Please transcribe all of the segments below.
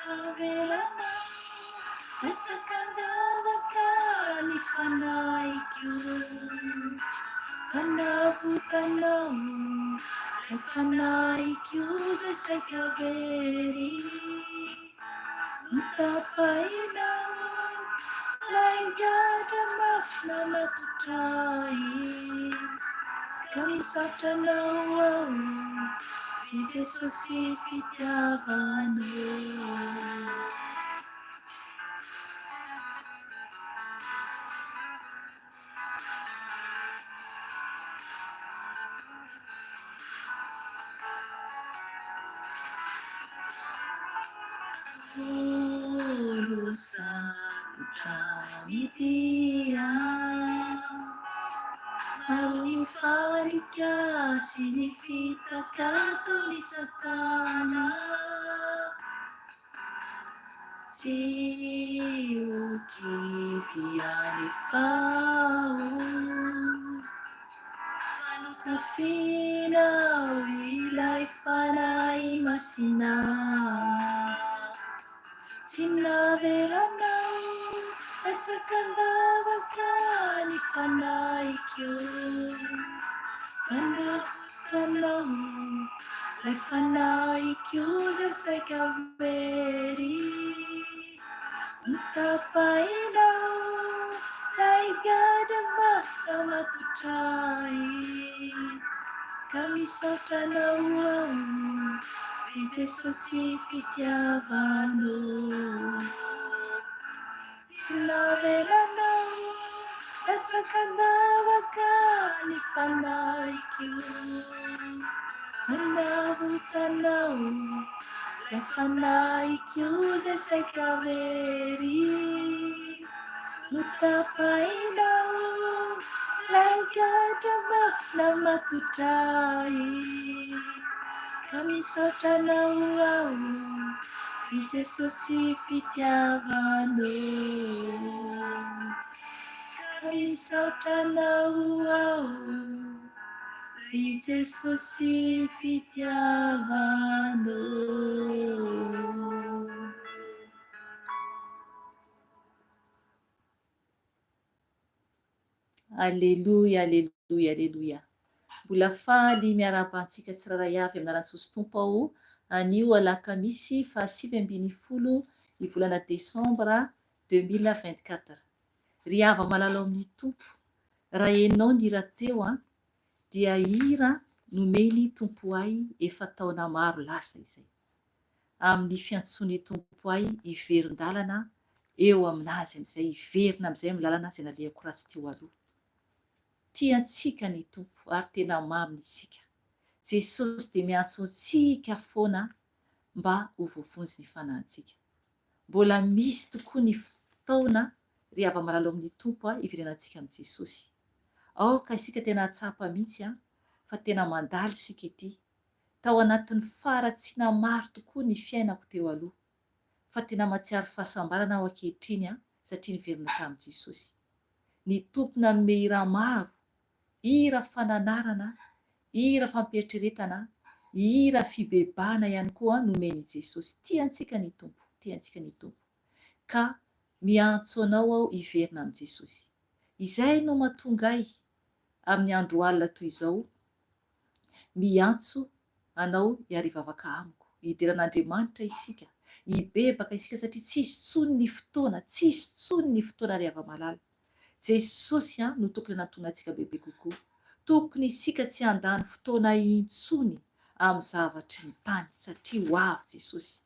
Avelanao latsaka an-davaka ny fanahiko Fanavotanao ilay fanahiko izay saika very Notapahinao ilay gadra mafy namatotra ahy Ka misaotra anao aho Ry Jesosy fitiavanao. Olo sarotra ny dia, maro ny fandrika sy ny fitaka ataon'i Satana. Tsy ho kivy anefa aho, fa notafianao ilay Fanahy Masina. Tsy navelanao latsaka an-davaka ny fanahiko, fa navotanao ilay fanahiko izay saika very. Notapahinao ilay gadra mafy namatotra ahy, ka misaotra anao aho, ry Jesosy fitiavanao. Tsy navelanao latsaka an-davaka ny fanahiko, fa navotanao ilay fanahiko izay saika very. Notapahinao ilay gadra mafy namatotra ahy, ka misaotra anao aho. Ry Jesosy fitiavanao Ka misaotra Anao aho Ry Jesosy fitiavanao. Aleloia, aleloia, aleloia. Mbola faly miarahaba antsika tsirairay avy amin'ny anaran'i Jesosy Tompo aho anio alakamisy faha 19 ny volana desambra 2024. Ry hava-malala ao amin'ny Tompo, raha henonao ny hira teo an, dia hira nomen'ny Tompo ahy efa taona maro lasa izay. amin'ny fiantsoan'ny Tompo ahy hiverin-dalana eo aminazy amin'izay, hiverina amin'izay amin'ny lalana izay nalehako ratsy teo aloha. Tia antsika ny Tompo ary tena maminy isika. Jesosy dia miantso antsika foana mba ho voavonjy ny fanahintsika. Mbola misy tokoa ny fotoana ry hava-malala ao amin'ny Tompo hiverenantsika amin'i Jesosy. Aoka isika tena hahatsapa mihitsy fa tena mandalo isika ety Tao anatin'ny faharatsiana maro tokoa ny fiainako teo aloha. Fa tena mahatsiaro fahasambarana aho ankehitriny satria niverina tamin'i Jesosy. Ny Tompo nanome hira maro, hira fananarana, hira fampieritreretana, hira fibebahana ihany koa nomen'i Jesosy. Tia antsika ny Tompo, tia antsika ny Tompo. Ka miantso anao aho hiverina amin'i Jesosy. Izay no mahatonga ahy amin'ny andro alina toy izao Miantso anao hiarivavaka amiko. Hidera an'Andriamanitra isika, hibebaka isika satria tsy hisy intsony ny fotoana, tsy hisy intsony ny fotoana ry hava-malala. Jesosy no tokony hanantona antsika bebe kokoa. Tokony isika tsy handany fotoana intsony amin'ny zavatry ny tany satria ho avy Jesosy.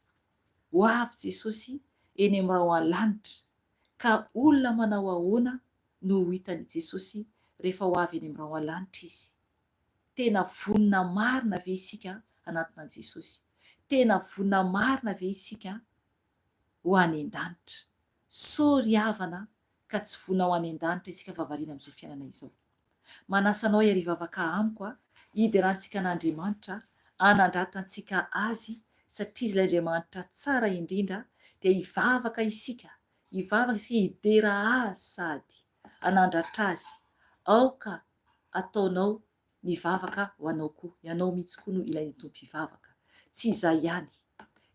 Ho avy Jesosy eny amin'ny rahona lanitra ka olona manao ahoana no ho hitan'i Jesosy rehefa ho avy eny amin'ny rahona lanitra Izy? Tena vonona marina ve isika hanantona an'i Jesosy? Tena vonona marina ve isika ho any an-danitra? Sao ry havana ka tsy vonona ho any an-danitra isika fa variana amin'izao fiainana izao. Manasa anao ery hivavaka amiko aho, hiderantsika an'Andriamanitra, hanandratantsika Azy satria Izy ilay Andriamanitra tsara indrindra, dia hivavaka isika, hivavaka isika hidera Azy sady hanandratra Azy. Aoka ataonao ny vavaka ho anao koa. Ianao mihitsy koa no ilain'ny Tompo hivavaka. Tsy izaho ihany.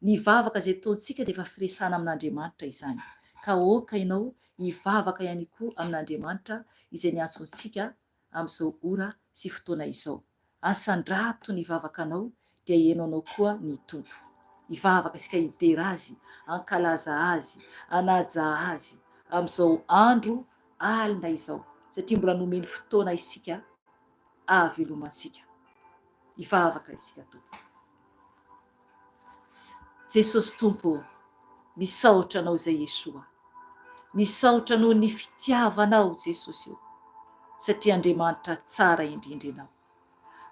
Ny vavaka izay ataontsika dia efa firesahana amin'Andriamanitra izany. Ka aoka ianao hivavaka ihany koa amin'Andriamanitra izay niantso antsika amin'izao ora sy fotoana izao. Asandrato ny vavakanao dia heno anao koa ny Tompo. Hivavaka isika hidera Azy, hankalaza Azy, hanaja Azy amin'izao andro alina izao satria mbola nomeny fotoana isika ahavelomantsika. Hivavaka isika Tompo. Jesosy Tompo ô, misaotra Anao izay Yeshua. Misaotra noho ny fitiavanao Jesosy ô, satria Andriamanitra tsara indrindra Ianao.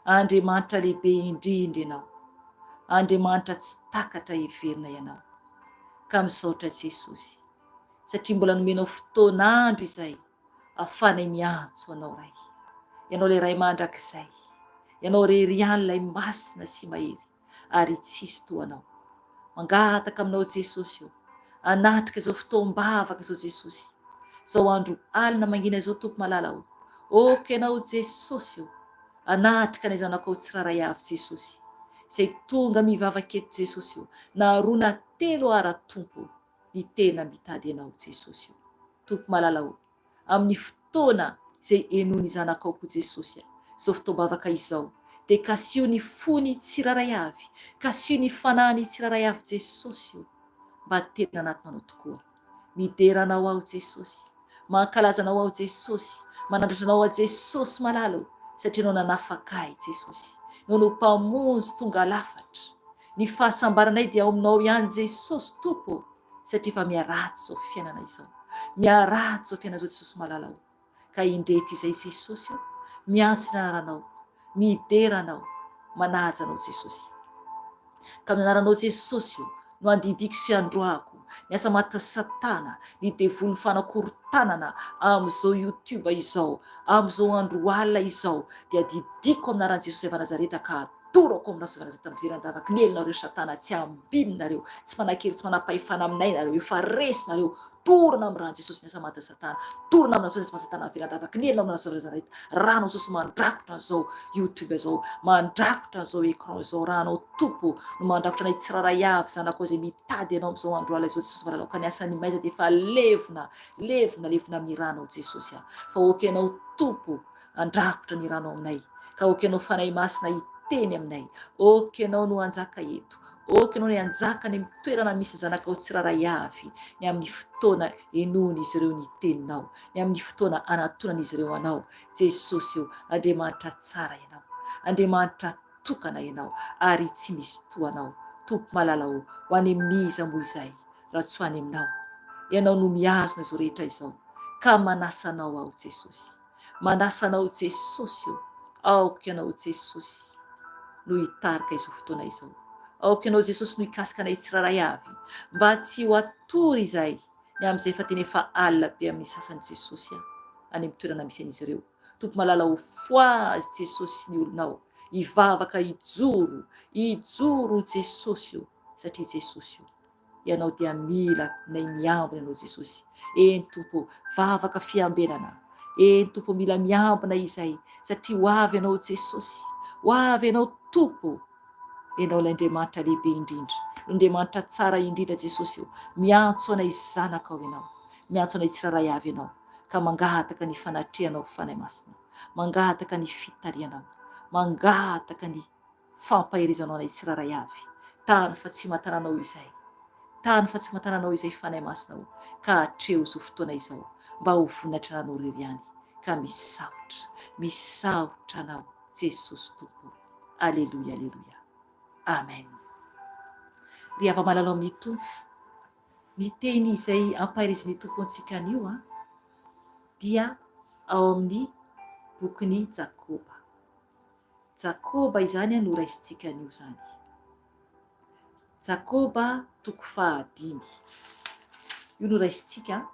Andriamanitra lehibe indrindra Ianao. Andriamanitra tsy takatra heverina Ianao. Ka misaotra Jesosy, satria mbola nomenao fotoan'andro izay ahafahanay miantso Anao Ray. Ianao ilay Ray mandrakizay. Ianao irery ihany ilay masina sy mahery. ary tsisy toa anao. Mangataka aminao Jesosy ô, anatrika izao fotoam-bavaka izao Jesosy, izao andro alina mangina izao Tompo malala ô, ok Ianao Jesosy ô, anatrika anay zanakao tsirairay avy Jesosy, izay tonga mivavaka eto Jesosy ô, na roa na telo ara Tompo ô, ny tena mitady Anao Jesosy ô, Tompo malala ô. amin'ny fotoana izay henoin'ny zanakao koa Jesosy a, izao fotoam-bavaka izao dia kasiho ny fony tsirairay avy, kasiho ny fanahiny tsirairay avy Jesosy o, mba tena anatina anao tokoa. Midera anao aho Jesosy, mankalaza anao aho Jesosy, manandratra anao aho Jesosy malala o, satria ianao nanafaka ahy Jesosy, ianao no mpamonjy tonga lafatra, ny fahasambaranay dia ao aminao ihany Jesosy Tompo o. satria efa miharatsy izao fiainana izao, miharatsy izao fiainana izao Jesosy malala o, ka indreto izay Jesosy o, miantso ny anaranao, midera anao, manaja anao Jesosy. Ka amin'ny anaranao Jesosy o, no andidiako sy androako ny asa maty satana, ny devoly fanakorontanana amin'izao youtube izao, amin'izao andro alina izao, dia didiako amin'ny anaran'i Jesosy avy Nazareta ka Dorako aminao sy Vanazeta miveran-davaky ny elinareo satana tsy ambiny nareo tsy manakery tsy manam-pahefana aminay nareo efa resy nareo dorana amin'ny rano Jesosy ny asa maty satana dorana aminao sy satana miveran-davaky ny elinao aminao sy Vanazeta rano Jesosy mandrakotra an'izao youtube izao mandrakotra an'izao écran izao rano Tompo no mandrakotra anay tsirairay avy zanakao izay mitady anao amin'izao andro alina izao Jesosy malala ka ny asan'ny maiza dia efa levona levona levona amin'ny ranao Jesosy a fa ok anao Tompo Handrakotra ny rano aminay. Ka ok Ianao Fanahy Masina hiteny aminay. Ok Ianao no hanjaka eto. Ok Ianao ny hanjaka any amin'ny toerana misy ny zanakao tsirairay avy, ny amin'ny fotoana henoin'izy ireo ny teninao, ny amin'ny fotoana anatonan'izy ireo Anao. Jesosy o, Andriamanitra tsara Ianao. Andriamanitra tokana Ianao, ary tsy misy toa Anao. Tompo malala o, ho any amin'iza moa izahay, raha tsy ho any Aminao? Ianao no mihazona izao rehetra izao, ka manasa Anao aho Jesosy. Manasa anao Jesosy ô, aoka ianao Jesosy no hitarika izao fotoana izao. Aoka ianao Jesosy no hikasika anay tsirairay avy, mba tsy ho atory izahay ny amin'izay efa tena efa alina be amin'ny sasany Jesosy a, any amin'ny toerana misy an'izy ireo. Tompo malala ho foazy Jesosy ny olonao, hivavaka hijoro, hijoro Jesosy ô, satria Jesosy ô. Ianao dia mila nay miambina Anao Jesosy. Eny Tompo ô, vavaka fiambenana. Eny Tompo ô, mila miambina izay satria ho avy Ianao Jesosy. Ho avy Ianao Tompo ô. Ianao ilay Andriamanitra lehibe indrindra, Andriamanitra tsara indrindra Jesosy ô. Miantso anay zanakao Ianao. Miantso anay tsirairay avy Ianao ka mangataka ny fanatrehanao Fanahy Masina. Mangataka ny fitarihanao. Mangataka ny fampaherezanao anay tsirairay avy tany fa tsy matananao izay tany fa tsy matananao izay Fanahy Masina o ka atreho izao fotoana izao mba ho voninahitra anao irery ihany ka misaotra misaotra anao Jesosy Tompo Aleloia Aleloia Amen Ry hava-malalao amin'ny Tompo ny teny izay ampaherezin'ny Tompo antsika anio a dia ao amin'ny bokin'i Jakoba Jakoba izany no raisintsika anio izany. Jakoba toko fahadimy. Io no raisintsika,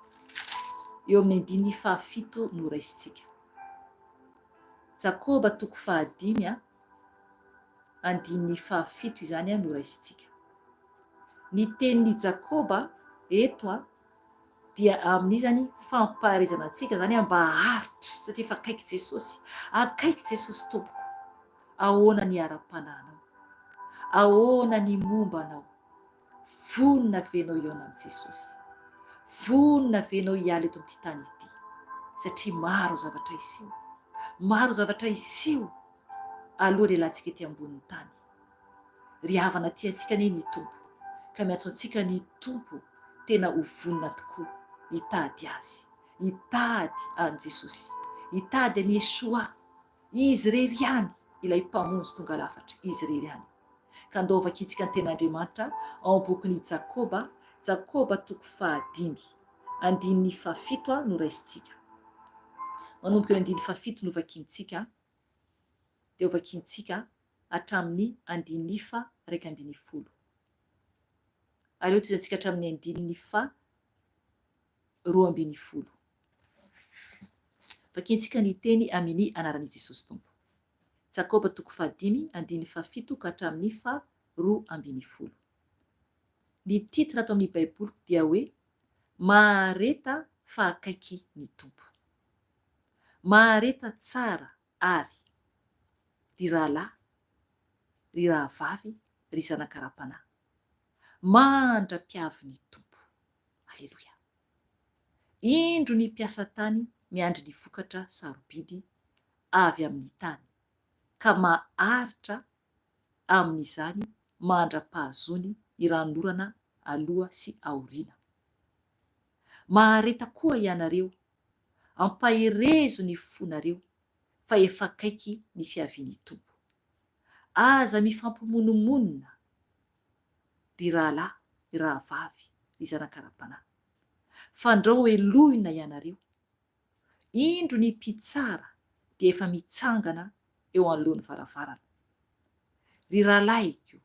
eo amin'ny andininy fahafito no raisintsika. Jakoba toko fahadimy, andininy fahafito izany no raisintsika. Ny tenin'i Jakoba eto dia amin'izany fampaherezana antsika izany mba haharitra satria efa akaiky Jesosy, akaiky Jesosy tompoko, ahoana ny ara-panahinao, ahoana ny momba anao? Vonona ve ianao hihaona amin'i Jesosy? Vonona ve ianao hiala eto amin'ity tany ity? Satria maro zavatra hiseho. Maro zavatra hiseho alohan'ny hialantsika ety ambonin'ny tany. Ry havana tia antsika anie ny Tompo, ka miantso antsika ny Tompo tena ho vonona tokoa hitady Azy, hitady an'i Jesosy, hitady an'i Yeshua, Izy irery ihany, ilay Mpamonjy tonga lafatra, Izy irery ihany. Ka ndao vakintsika ny Tenin'Andriamanitra ao amin'ny bokin'i Jakoba, Jakoba toko fahadimy, andininy fahafito no raisintsika. Manomboka eo andininy fahafito no vakintsika, dia hovakintsika hatramin'ny andininy faha 11. Aleo tohizantsika hatramin'ny andininy faha 12. Vakintsika ny teny amin'ny anaran'i Jesosy Tompo. Jakoba toko fahadimy andininy fahafito ka hatramin'ny faha 12. Ny titre ato amin'ny Baiboliko dia hoe Mahareta fa akaiky ny Tompo. Mahareta tsara àry, ry rahalahy, ry rahavavy, ry zanaka ara-panahy, mandra-piavin'ny Tompo. Aleloia! Indro ny mpiasa tany miandry ny vokatra sarobidy avy amin'ny tany, ka maharitra amin'izany mandra-pahazoany ny ranonorana aloha sy aoriana. Mahareta koa ianareo Ampaherezo ny fonareo fa efa akaiky ny fiavian'ny Tompo. Aza mifampimonomonona ry rahalahy, ry rahavavy, ry zanaka ara-panahy. Fandrao helohina ianareo. Indro ny mpitsara dia efa mitsangana eo anoloan'ny varavarana. Ry rahalahiko,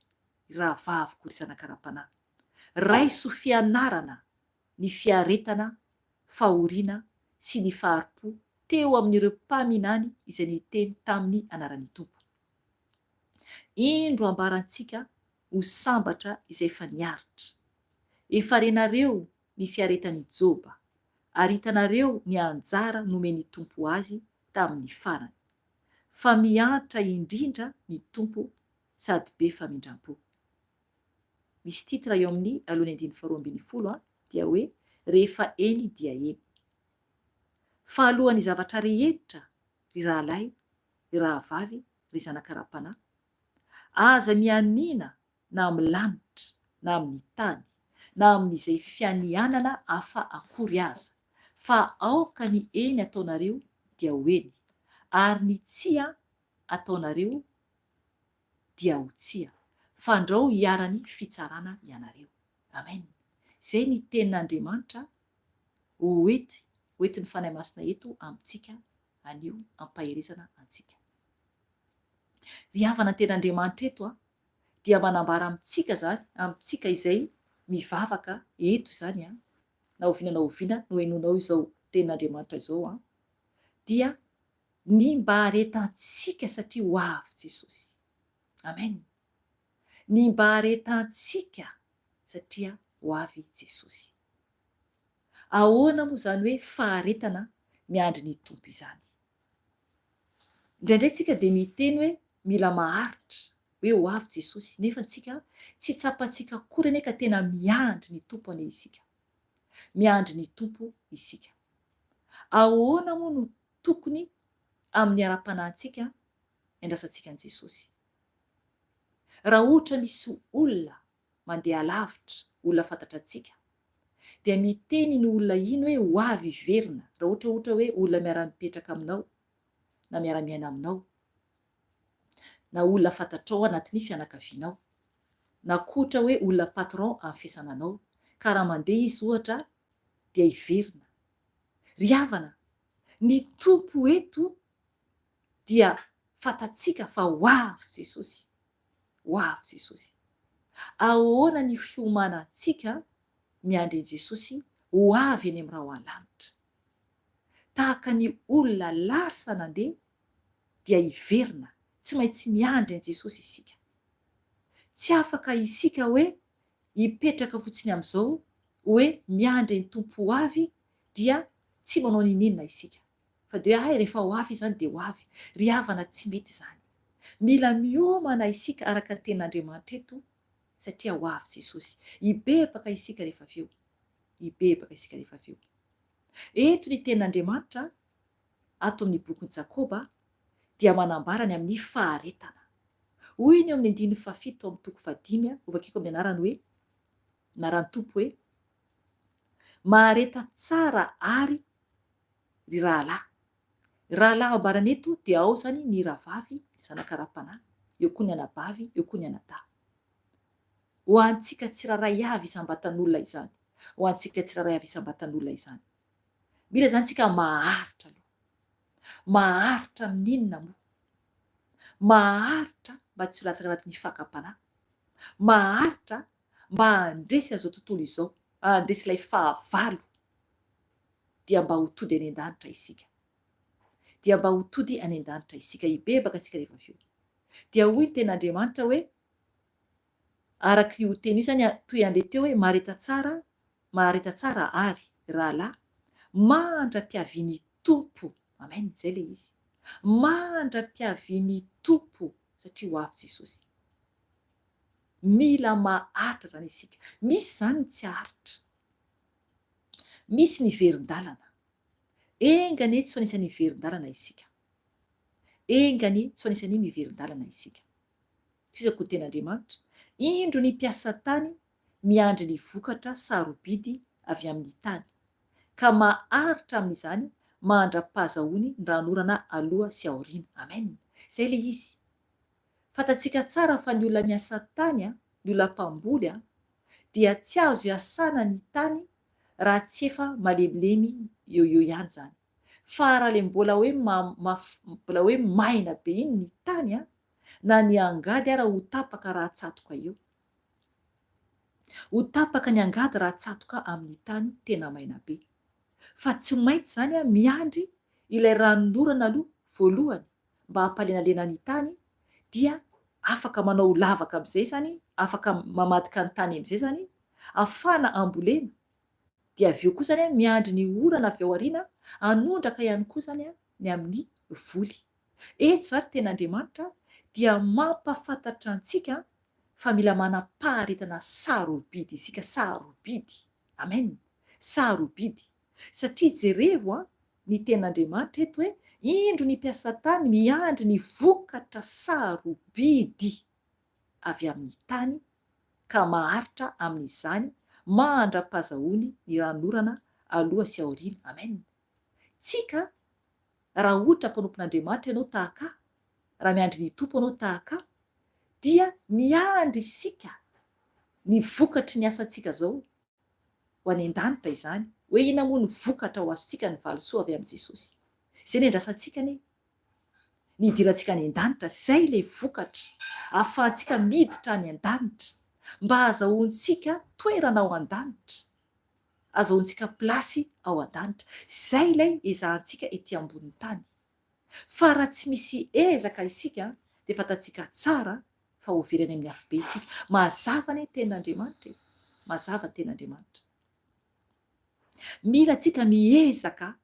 ry rahavaviko, ry zanaka ara-panahy, raiso fianarana ny fiaretana fahoriana sy ny fahari-po teo amin'ireo mpaminany izay niteny tamin'ny anaran'ny Tompo. Indro ambarantsika ho sambatra izay efa niaritra. Efa renareo ny fiaretan'i Joba, ary hitanareo ny anjara nomen'ny Tompo azy tamin'ny farany. Fa miantra indrindra ny Tompo sady be famindram-po. Misy titre eo amin'ny alohan'ny andininy faharoa ambinifolo an, dia hoe rehefa eny dia eny. Fa alohan'ny zavatra rehetra ry rahalahy, ry rahavavy, ry zanaka ara-panahy, aza mianiana na amin'ny lanitra na amin'ny tany na amin'izay fianianana hafa akory aza, fa aoka ny eny ataonareo dia ho eny, ary ny tsia ataonareo dia ho tsia, fandrao hiharan'ny fitsarana ianareo. Amen. Izay ny tenin'Andriamanitra ho ety, ho entin'ny Fanahy Masina eto amintsika anio ampaherezana antsika. Ry havana ny tenin'Andriamanitra eto a, dia manambara amintsika izany, amintsika izay mivavaka eto izany a, na oviana na oviana no henoinao izao tenin'Andriamanitra izao a, dia ny mba haharetantsika satria ho avy Jesosy. Amen. Ny mba haharetantsika satria ho avy Jesosy. Ahoana moa izany hoe faharetana miandry ny Tompo izany? Indraindray tsika dia miteny hoe mila maharitra, hoe ho avy Jesosy, nefa tsika tsy tsapantsika akory anie ka tena miandry ny Tompo anie isika. Miandry ny Tompo isika. Ahoana moa no tokony amin'ny ara-panahintsika iandrasantsika an'i Jesosy? Raha ohatra misy olona mandeha alavitra, olona fantatra antsika, dia miteny iny olona iny hoe ho avy hiverina, raha ohatra ohatra hoe olona miara-mipetraka aminao na miara-miaina aminao, na olona fantatrao anatin'ny fianakavianao, na koa ohatra hoe olona patron amin'ny fiasana anao, ka raha mandeha izy ohatra dia hiverina. Ry havana, ny Tompo eto dia fantatsika fa ho avy Jesosy. Ho avy Jesosy. Ahoana ny fiomanantsika miandry an'i Jesosy ho avy eny amin'ny rahona lanitra? Tahaka ny olona lasa nandeha dia hiverina, tsy maintsy miandry an'i Jesosy isika. Tsy afaka isika hoe hipetraka fotsiny amin'izao hoe miandry ny Tompo ho avy dia tsy manao niniana isika. Fa dia hoe hay rehefa ho avy izany dia ho avy. Ry havana tsy mety izany. Mila miomana isika araka ny tenin'Andriamanitra eto. satria ho avy Jesosy. Hibebaka isika rehefa avy eo. Hibebaka isika rehefa avy eo. Eto ny tenin'Andriamanitra ato amin'ny bokin'i Jakoba dia manambara ny amin'ny faharetana. Hoy ny eo amin'ny andininy fahafito ao amin'ny toko fahadimy, hovakiko amin'ny anarany hoe, anaran'ny Tompo hoe, Mahareta tsara àry ry rahalahy. Rahalahy ambarany eto dia ao izany ny rahavavy, ny zanaka ara-panahy, eo koa ny anabavy, eo koa ny anadahy. Ho antsika tsirairay avy isam-batan'olona izany. Ho antsika tsirairay avy isam-batan'olona izany. Mila izany tsika maharitra aloha. Maharitra amin'inona moa? Maharitra mba tsy ho latsaka anatin'ny fakam-panahy. Maharitra mba handresy an'izao tontolo izao, handresy ilay fahavalo, dia mba ho tody any an-danitra isika. Dia mba ho tody any an-danitra isika. Hibebaka isika rehefa avy eo. Dia hoy ny tenin'Andriamanitra hoe, araka io teny io izany, toy an'ilay teo hoe, mahareta tsara, mahareta tsara àry, rahalahy, mandra-piavian'ny Tompo. Amen, izay ilay izy. Mandra-piavian'ny Tompo, satria ho avy Jesosy. Mila maharitra izany isika. Misy izany ny tsy haharitra. Misy ny hiverin-dalana. Enga anie tsy ho anisan'ny hiverin-dalana isika. Enga anie tsy ho anisan'ny miverin-dalana isika. Tohizako ny tenin'Andriamanitra, Indro ny mpiasa tany miandry ny vokatra sarobidy avy amin'ny tany, ka maharitra amin'izany mandra-pahazahoany ny ranonorana aloha sy aoriana. Amen. Izay ilay izy. Fantatsika tsara fa ny olona miasa tany, ny olona mpamboly, dia tsy azo iasana ny tany raha tsy efa malemilemy eo eo ihany izany. Fa raha le mbola hoe mbola hoe maina be iny ny tany, na ny angady ara ho tapaka raha atsatoka eo. Ho tapaka ny angady raha atsatoka amin'ny tany tena maina be. Fa tsy maintsy izany miandry ilay ranonorana aloha voalohany mba hampalenalena ny tany dia afaka manao lavaka amin'izay izany, afaka mamadika ny tany amin'izay izany, afahana ambolena, dia avy eo koa izany miandry ny orana avy ao aoriana hanondraka ihany koa izany ny amin'ny voly. Eto izany tena Andriamanitra dia mampahafantatra antsika fa mila manam-paharetana sarobidy isika, sarobidy, amen, sarobidy. Satria jerevo an, ny tenin'Andriamanitra eto hoe, indro ny mpiasa tany miandry ny vokatra sarobidy avy amin'ny tany ka maharitra amin'izany mandra-pazahoany ny ranonorana aloha sy aoriana. Amen. Tsika, raha ohatra mpanompon'Andriamanitra ianao tahaka ahy, raha miandry ny Tompo ianao tahaka ahy, dia miandry isika ny vokatry ny asantsika izao ho any an-danitra izany, hoe inona moa ny vokatra ho azontsika, ny valisoa avy amin'i Jesosy. Izay ny andrasantsika anie, ny hidirantsika any an-danitra, izay ilay vokatra, ahafahantsika miditra any an-danitra, mba hahazahoantsika toerana ao an-danitra, hahazahoantsika plasy ao an-danitra. Izay ilay ezahantsika ety ambonin'ny tany. Fa raha tsy misy ezaka isika dia fantatsika tsara fa ho very any amin'ny afobe isika. Mazava anie ny tenin'Andriamanitra e! Mazava ny tenin'Andriamanitra. Mila antsika miezaka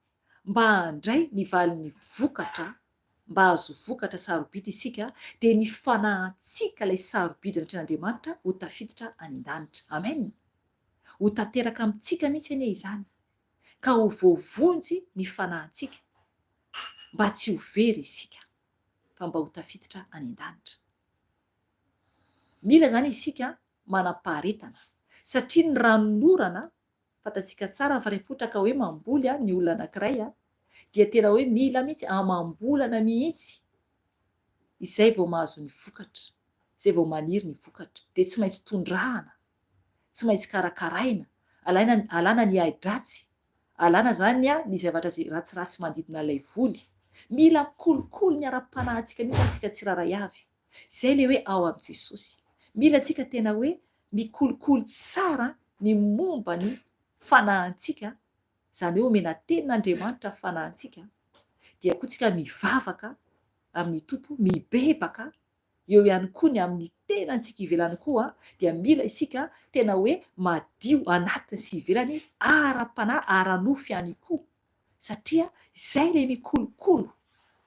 mba handray ny valin'ny vokatra, mba hahazo vokatra sarobidy isika, dia ny fanahintsika ilay sarobidy anatrehan'Andriamanitra ho tafiditra any an-danitra. Amen! Ho tanteraka amintsika mihitsy anie izany, ka ho voavonjy ny fanahintsika, mba tsy ho very isika. fa mba ho tafiditra any an-danitra. Mila izany isika manam-paharetana satria ny ranonorana, fantatsika tsara fa rehefa ohatra ka hoe mamboly ny olona anankiray dia tena hoe mila mihitsy amam-bolana mihitsy izay vao mahazo ny vokatra, izay vao maniry ny vokatra dia tsy maintsy tondrahana, tsy maintsy karakaraina, alaina alana ny ahi-dratsy Alana zany ny zavatra izay ratsiratsy manodidina ilay voly. Mila mikolokolo ny ara-panahintsika mihitsy zany tsika tsirairay avy. Izay ilay hoe ao amin'i Jesosy. Mila tsika tena hoe mikolokolo tsara ny momba ny fanahintsika, izany hoe omena tenin'Andriamanitra ny fanahintsika, dia koa tsika mivavaka amin'ny Tompo, mibebaka Eo ihany koa ny amin'ny tenantsika ivelany koa dia mila isika tena hoe madio anatiny sy ivelany ara-panahy ara-nofo ihany koa satria izay ilay mikolokolo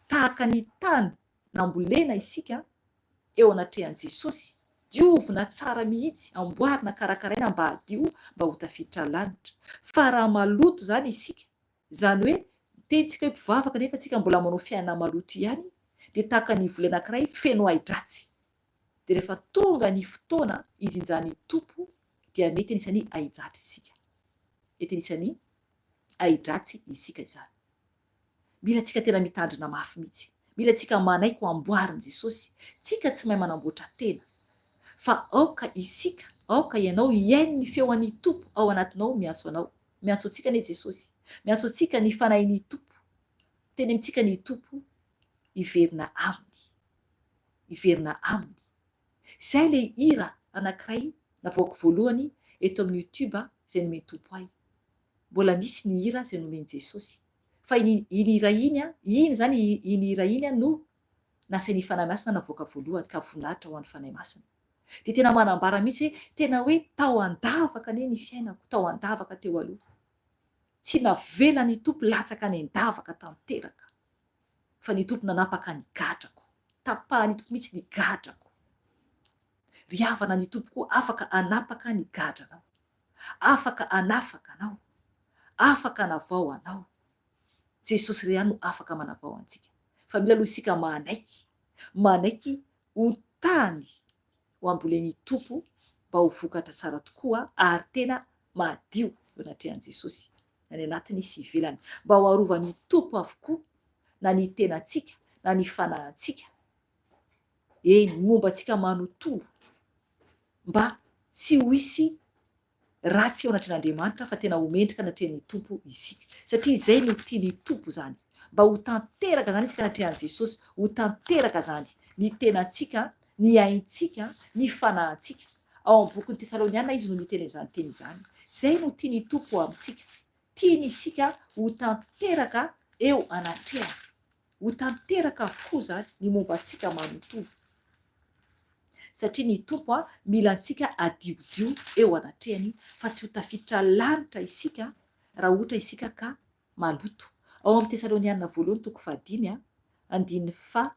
tahaka ny tany nambolena isika eo anatrehan'i Jesosy. Diovina tsara mihitsy, amboarina, karakaraina mba hadio, mba ho tafiditra lanitra. Fa raha maloto izany isika, izany hoe miteny tsika hoe mpivavaka nefa tsika mbola manao fiainana maloto ihany, dia tahaka ny voly anankiray feno ahi-dratsy. Dia rehefa tonga ny fotoana hijinjan'ny Tompo dia mety anisan'ny ahi-dratsy isika. Mety anisan'ny ahi-dratsy isika izany. Mila tsika tena mitandrina mafy mihitsy. Mila tsika manaiky ho amboarin'i Jesosy. Tsika tsy mahay manamboatra tena. Fa aoka isika, aoka ianao hihaino ny feo an'i Tompo ao anatinao miantso anao. Miantso antsika anie Jesosy. Miantso antsika ny Fanahin'i Tompo. Miteny amintsika ny Tompo hiverina Aminy. Hiverina Aminy. Izay ilay hira anankiray navoako voalohany eto amin'ny youtube izay nomen'i Tompo ahy. Mbola misy ny hira izay nomen'i Jesosy. Fa iny iny hira iny an, iny izany iny hira iny an no nasain'ny Fanahy Masina navoaka voalohany ka voninahitra ho an'ny Fanahy Masina. Dia tena manambara mihitsy hoe tena hoe tao an-davaka anie ny fiainako, tao an-davaka teo aloha. Tsy navelan'ny Tompo latsaka any an-davaka tanteraka. Fa ny Tompo nanapaka ny gadrako. Tapahan'ny Tompo mihitsy ny gadrako. Ry havana, ny Tompo koa afaka hanapaka ny gadranao. Afaka hanafaka anao. Afaka hanavao anao. Jesosy irery ihany no afaka manavao antsika. Fa mila aloha isika manaiky. Manaiky ho tany ho ambolen'ny Tompo mba ho vokatra tsara tokoa ary tena madio eo anatrehan'i Jesosy, na ny anatiny sy ivelany. Mba ho arovan'ny Tompo avokoa na ny tenantsika na ny fanahintsika. Eny, ny momba antsika manontolo. Mba tsy ho hisy ratsy eo anatrehan'Andriamanitra fa tena ho mendrika anatrehan'ny Tompo isika. Satria izay no tian'ny Tompo izany. Mba ho tanteraka izany isika anatrehan'i Jesosy, ho tanteraka izany ny tenantsika, ny aintsika, ny fanahintsika. Ao amin'ny bokin'ny Tesaloniana izy no miteny an'izany teny izany. Izay no tian'ny Tompo ho amintsika. Tiany isika ho tanteraka eo anatrehany. Ho tanteraka avokoa izany ny momba antsika manontolo. Satria ny Tompo mila antsika hadiodio eo anatrehany fa tsy ho tafiditra lanitra isika raha ohatra isika ka maloto. Ao amin'ny Tesaloniana voalohany toko fahadimy andininy faha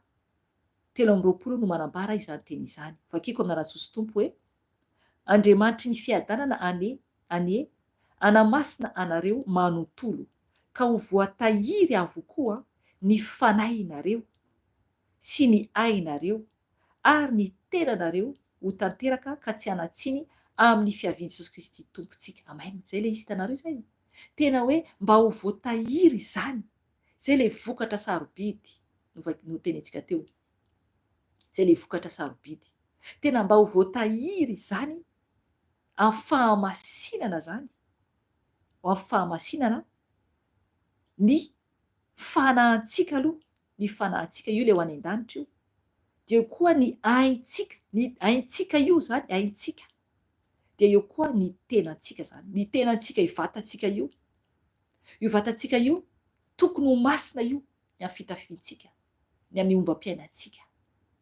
23 no manambara izany teny izany. Vakiko amin'ny anaran'i Jesosy Tompo hoe, Andriamanitry ny fiadanana anie, anie, hanamasina anareo manontolo, ka ho voatahiry avokoa ny fanahinareo sy ny ainareo ary ny tenanareo ho tanteraka ka tsy hanan-tsiny amin'ny fiavian'i Jesosy Kristy Tompontsika. Amen. Izay ilay izy hitanareo izay? Tena hoe mba ho voatahiry izany. Izay ilay vokatra sarobidy notenenintsika teo. Izay ilay vokatra sarobidy. Tena mba ho voatahiry izany amin'ny fahamasinana izany, ho amin'ny fahamasinana ny fanahintsika aloha, ny fanahintsika, io ilay ho any an-danitra io, dia eo koa ny aintsika, ny aintsika io izany, aintsika, dia eo koa ny tenantsika izany, ny tenantsika, io vatantsika io, io vatantsika io, tokony ho masina io, ny amin'ny fitafiantsika, ny amin'ny ombam-piainantsika,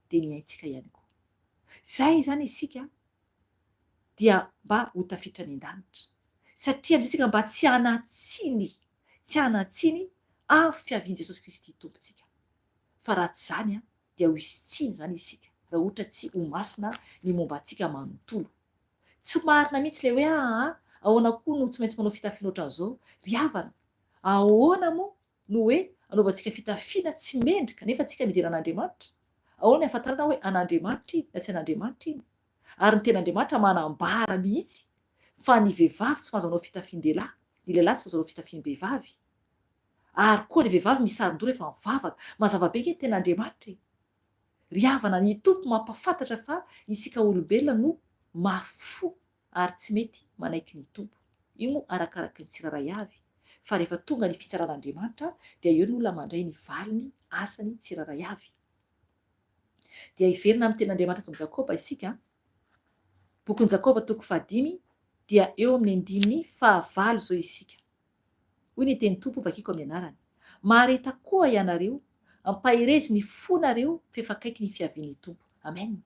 dia ny aintsika ihany koa. Izay izany isika dia mba ho tafiditra any an-danitra. Satria amin'izay isika mba tsy hanan-tsiny, tsy hanan-tsiny amin'ny fiavian'i Jesosy Kristy Tompontsika. Fa raha tsy izany dia ho hisy tsiny izany isika, raha ohatra tsy ho masina ny momba antsika manontolo. Tsy marina mihitsy ilay hoe aa, ahoana koa no tsy maintsy manao fitafiana ohatran'izao? Ry havana, ahoana moa no hoe anaovantsika fitafiana tsy mendrika nefa tsika midera an'Andriamanitra? Ahoana ny ahafantarana hoe an'Andriamanitra iny na tsy an'Andriamanitra iny? Ary ny tenin'Andriamanitra manambara mihitsy fa ny vehivavy tsy mahazo manao fitafian-dehilahy, ny lehilahy tsy mahazo manao fitafiam-behivavy. Ary koa ny vehivavy misaron-doha rehefa mivavaka. Mazava be ange ny tenin'Andriamanitra e! Ry havana, ny Tompo mampahafantatra fa isika olombelona no mafy fo ary tsy mety manaiky ny Tompo. Io moa arakaraky ny tsirairay avy, fa rehefa tonga ny fitsaran'Andriamanitra dia eo ny olona mandray ny valiny asany tsirairay avy. Dia hiverina amin'ny tenin'Andriamanitra ato amin'i Jakoba isika, bokin'i Jakoba toko fahadimy dia eo amin'ny andininy fahavalo izao isika. Hoy ny tenin'ny Tompo vakiko amin'ny anarany, Mahareta koa ianareo, ampaherezo ny fonareo f'efa akaiky ny fiavian'ny Tompo. Amen.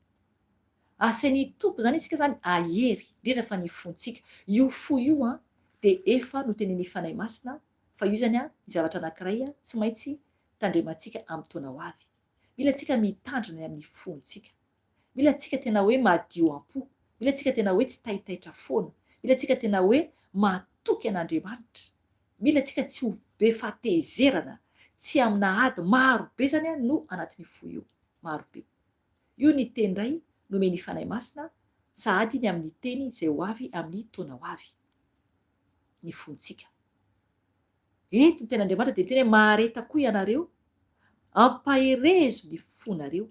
Asain'ny Tompo izany isika izany hahery, indrindra fa ny fontsika. Io fo io an, dia efa notenenin'ny Fanahy Masina fa io izany an, ny zavatra anankiray tsy maintsy tandremantsika amin'ny taona ho avy. Mila antsika mitandrina ny amin'ny fontsika. Mila antsika tena hoe madio am-po. Mila antsika tena hoe tsy taitaitra foana. Mila antsika tena hoe matoky an'Andriamanitra. Mila antsika tsy ho be fahatezerana, tsy amina ady maro be zany no anatin'io fo io. Maro be. Io ny teny iray nomen'ny Fanahy Masina sahady ny amin'ny teny izay ho avy amin'ny taona ho avy. Ny fontsika. Eto ny tenin'Andriamanitra dia miteny hoe mahareta koa ianareo, ampaherezo ny fonareo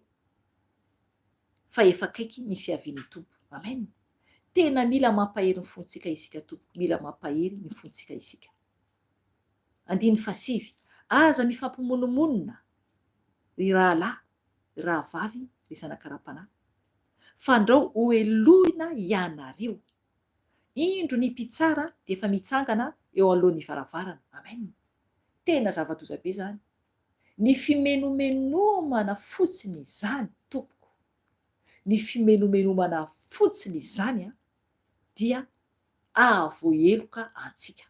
fa efa akaiky ny fiavian'ny Tompo. Amen. Tena mila mampahery ny fontsika isika tompoko, mila mampahery ny fontsika isika. Andininy fahasivy, Aza mifampimonomonona ry rahalahy, ry rahavavy, ry zanaka ara-panahy, fandrao hohelohina ianareo. Indro ny mpitsara dia efa mitsangana eo anoloan'ny varavarana. Amen. Tena zava-doza be izany. Ny fimenomenomana fotsiny izany tompoko, ny fimenomenomana fotsiny izany dia ahavoaheloka antsika.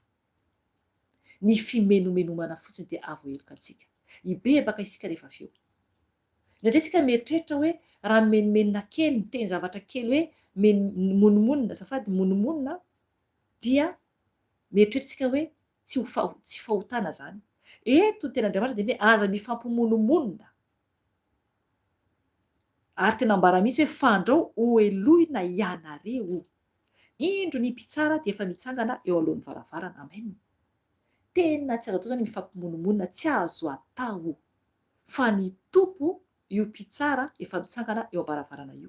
Ny fimenomenomana fotsiny dia ahavoaheloka antsika. Hibebaka isika rehefa avy eo. Indraindray isika mieritreritra hoe raha mimenomenona kely, miteny zavatra kely hoe monomonona, azafady, monomonona dia mieritreritra isika hoe tsy ho tsy fahotana izany. Eto ny tenin'Andriamanitra dia hoe aza mifampimonomonona. Ary tena ambara mihitsy hoe fandrao hohelohina ianareo. Indro ny mpitsara dia efa mitsangana eo alohan'ny varavarana. Amen. Tena tsy azo atao izany mifampimonomonona, tsy azo atao. Fa ny Tompo io mpitsara efa mitsangana eo am-baravarana io.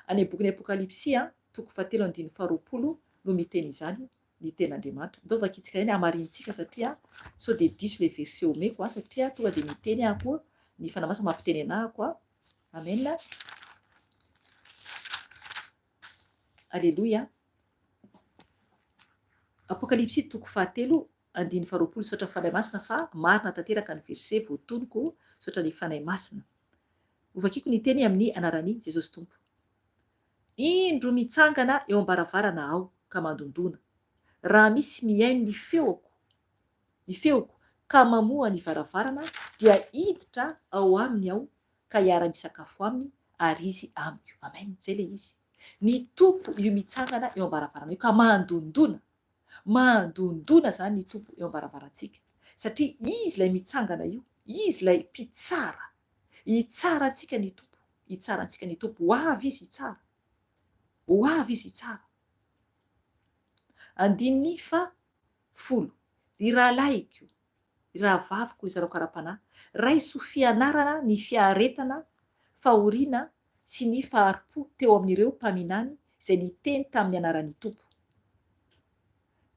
Any amin'ny bokin'ny Apokalypsy, toko fahatelo andininy faharoapolo no miteny izany ny tenin'Andriamanitra. Ndao vakintsika ihany hamarinintsika satria sao dia diso ilay verset omeko an, satria tonga dia miteny aho koa, ny Fanahy Masina mampiteny anahako an. Amen. Aleloia. Apokalypsy toko fahatelo andininy faharoapolo Misaotra Fanahy Masina fa marina tanteraka ny verset voatonoko Misaotra ny Fanahy Masina. Hovakiko ny teny amin'ny anaran'i Jesosy Tompo. Indro mitsangana eo am-baravarana aho ka mandondona. Raha misy mihaino ny feoko, ny feoko, ka mamoha ny varavarana, dia hiditra ao aminy aho ka hiara-misakafo aminy ary izy amiko. Amen. Izay ilay izy. Ny Tompo io mitsangana eo am-baravarana io ka mandondona. Mandondona izany ny Tompo eo am-baravarantsika. Satria Izy ilay mitsangana io. Izy ilay mpitsara. Hitsara antsika ny Tompo. Hitsara antsika ny Tompo. Ho avy Izy hitsara. Ho avy Izy hitsara. Andininy faha folo. Ry rahalahiko, ry rahavaviko, ry zanako ara-panahy, raiso fianarana ny fiaretana fahoriana sy ny fahari-po teo amin'ireo mpaminany izay niteny tamin'ny anaran'ny Tompo.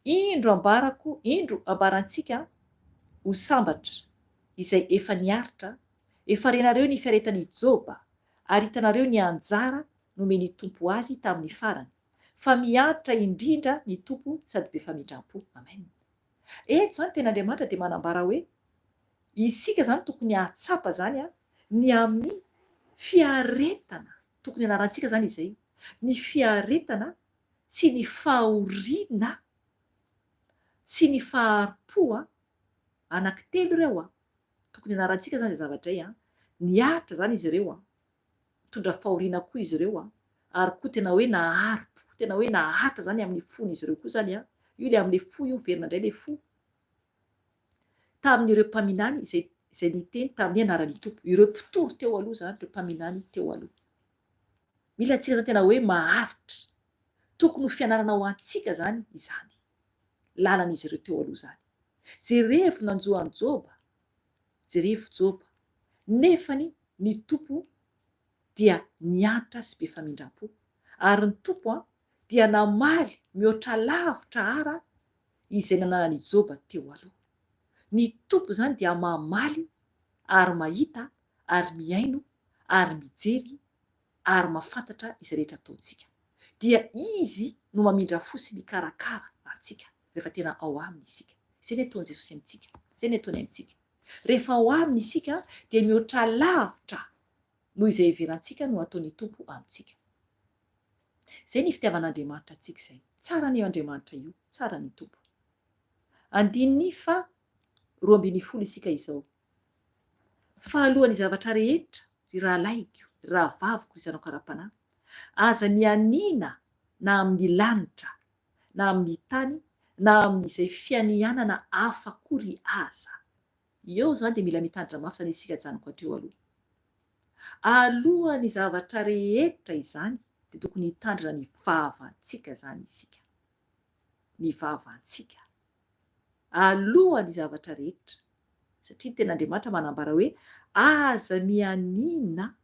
Indro ambarako, indro ambarantsika ho sambatra izay efa niaritra, efa renareo ny fiaretan'i Joba, ary hitanareo ny anjara nomen'ny Tompo azy tamin'ny farany, fa miantra indrindra ny Tompo sady be famindram-po. Amen. Eto izany tenin'Andriamanitra dia manambara hoe isika izany tokony hahatsapa izany ny amin'ny fiaretana, tokony hianarantsika izany izay, ny fiaretana sy ny fahoriana sy ny fahari-po an, anankitelo ireo an, tokony hianarantsika izany izay zavatra izay an, niaritra izany izy ireo an, nitondra fahoriana koa izy ireo an, ary koa tena hoe nahari-po, tena hoe naharitra izany amin'ny fon'izy ireo koa izany an, io ilay amin'ilay fo io, miverina indray ilay fo, tamin'ireo mpaminany izay izay niteny tamin'ny anaran'ny Tompo, ireo mpitory teo aloha izany, ireo mpaminany teo aloha. Mila antsika izany tena hoe maharitra. Tokony ho fianarana ho antsika izany izany lalan'izy ireo teo aloha izany. Jerevo nanjo an'i Joba, jerevo Joba, nefany ny Tompo dia niantra sy be famindram-po. Ary ny Tompo dia namaly mihoatra lavitra ara izay nananan'i Joba teo aloha. Ny Tompo izany dia mamaly ary mahita ary mihaino ary mijery ary mahafantatra izay rehetra ataontsika. Dia Izy no mamindra fo sy mikarakara antsika rehefa tena ao Aminy isika. Izay ny ataon'i Jesosy amintsika. Izay ny ataony amintsika. Rehefa ao Aminy isika dia mihoatra lavitra noho izay heverantsika no ataon'ny Tompo amintsika. Izay ny fitiavan'Andriamanitra antsika izay. Tsara anie io Andriamanitra io. Tsara ny Tompo. Andininy faha 12 isika izao. Fa alohan'ny zavatra rehetra, ry rahalahiko, ry rahavaviko, ry zanako ara-panahy, Aza mianiana na amin'ny lanitra, na amin'ny tany, na amin'izay fianianana hafa akory aza. Eo izany dia mila mitandrina mafy izany isika ajanoko hatreo aloha. Alohan'ny zavatra rehetra izany dia tokony hitandrina ny vavantsika izany isika. Ny vavantsika. Alohan'ny zavatra rehetra. Satria ny tenin'Andriamanitra manambara hoe aza mianiana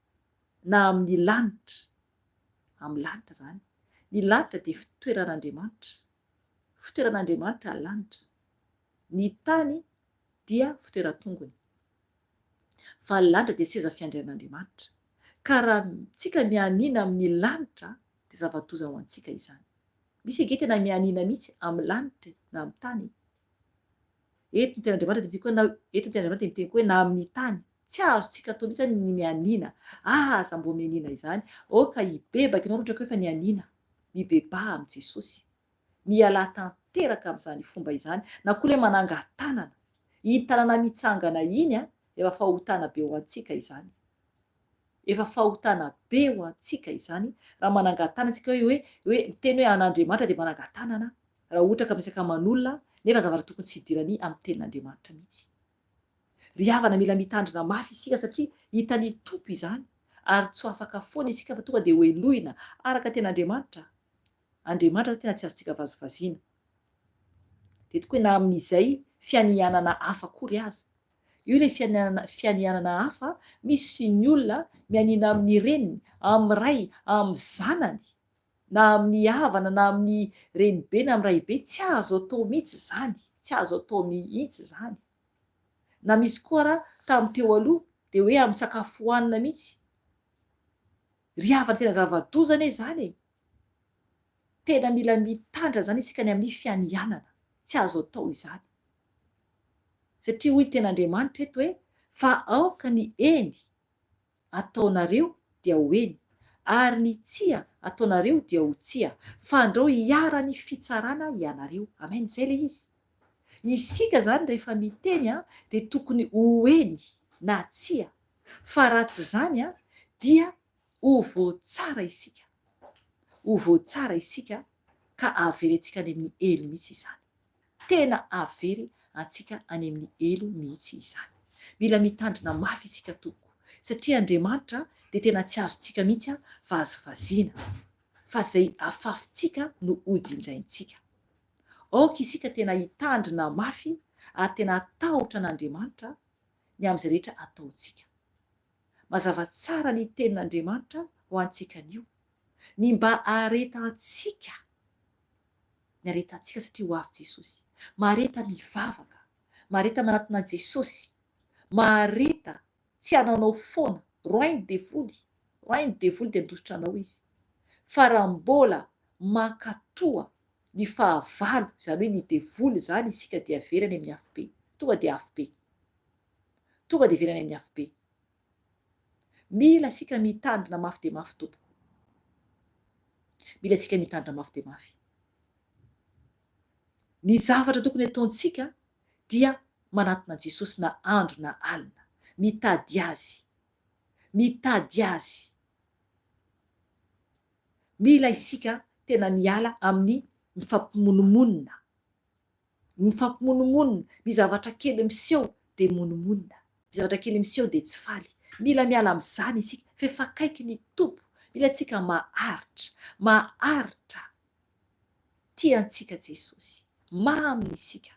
na amin'ny lanitra. Amin'ny lanitra izany. Ny lanitra dia fitoeran'Andriamanitra. Fitoeran'Andriamanitra lanitra. Ny tany dia fitoeran-tongony. Fa ny lanitra dia seza fiandrianan'Andriamanitra. Ka raha tsika mianiana amin'ny lanitra dia zava-doza ho antsika izany. Misy ange tena mianiana mihitsy amin'ny lanitra e, na amin'ny tany e. Eto ny tenin'Andriamanitra dia miteny koa na eto ny tenin'Andriamanitra dia miteny koa hoe na amin'ny tany. Tsy azontsika atao mihitsy izany ny mianiana. Aza mbo mianiana izany. Aoka hibebaka ianao raha ohatra ka hoe efa nianiana. Mibebaha amin'i Jesosy. Mialà tanteraka amin'izany fomba izany, na koa ilay manangan-tanana. Iny tanana mitsangana iny an, efa fahotana be ho antsika izany. Efa fahotana be ho antsika izany raha manangan-tanana isika hoe hoe hoe miteny hoe an'Andriamanitra dia manangan-tanana raha ohatra ka miresaka aman'olona nefa zavatra tokony tsy hidirany amin'ny tenin'Andriamanitra mihitsy. Ry havana mila mitandrina mafy isika satria hitan'ny Tompo izany ary tsy ho afaka foana isika fa tonga dia hohelohina araka tenin'Andriamanitra. Andriamanitra tena tsy azontsika vazivaziana. Dia tokoa na amin'izay fianianana hafa akory aza. Io ilay fianianana fianianana hafa, misy ny olona mianiana amin'ny reniny, amin'ny ray, amin'ny zanany, na amin'ny havana, na amin'ny renibe na amin'ny raibe, tsy azo atao mihitsy izany, tsy azo atao mihitsy izany. Na misy koa ara tamin'ny teo aloha dia hoe amin'ny sakafo hohanina mihitsy. Ry havana tena zava-doza anie izany e! Tena mila mitandrina izany isika ny amin'ny fianianana. Tsy azo atao izany. Satria hoy tena Andriamanitra eto hoe, fa aoka ny eny ataonareo dia ho eny, ary ny tsia ataonareo dia ho tsia, fandrao hiharan'ny fitsarana ianareo. Amen, izay ilay izy. Isika izany rehefa miteny dia tokony ho eny na tsia, fa raha tsy izany dia ho voatsara isika. Ho voatsara isika ka hahavery antsika any amin'ny helo mihitsy izany. Tena hahavery antsika any amin'ny helo mihitsy izany. Mila mitandrina mafy isika tompoko, satria Andriamanitra dia tena tsy azontsika mihitsy vazivaziana, fa izay afafintsika no hojinjaintsika. Aoka isika tena hitandrina mafy ary tena hatahotra an'Andriamanitra ny amin'izay rehetra ataontsika. Mazava tsara ny tenin'Andriamanitra ho antsika anio, ny mba haharetantsika, ny haretantsika satria ho avy Jesosy. Mahareta mivavaka, mahareta manatona an'i Jesosy, mahareta tsy hananao foana, roahy ny devoly, roahy ny devoly dia handositra anao izy. Fa raha mbola mankatoa ny fahavalo, izany hoe ny devoly izany isika dia very any amin'ny afobe, tonga dia afobe. Tonga dia very any amin'ny afobe. Mila isika mitandrina mafy dia mafy tompoko. Mila isika mitandrina mafy dia mafy. Ny zavatra tokony ataontsika dia manatona an'i Jesosy na andro na alina, mitady Azy, mitady Azy. Mila isika tena miala amin'ny mifampimonomonona, mifampimonomonona, misy zavatra kely miseho dia monomonona, misy zavatra kely miseho dia tsy faly. Mila miala amin'izany isika fa efa akaiky ny Tompo, mila antsika maharitra, maharitra. Tia antsika Jesosy. Mamy isika.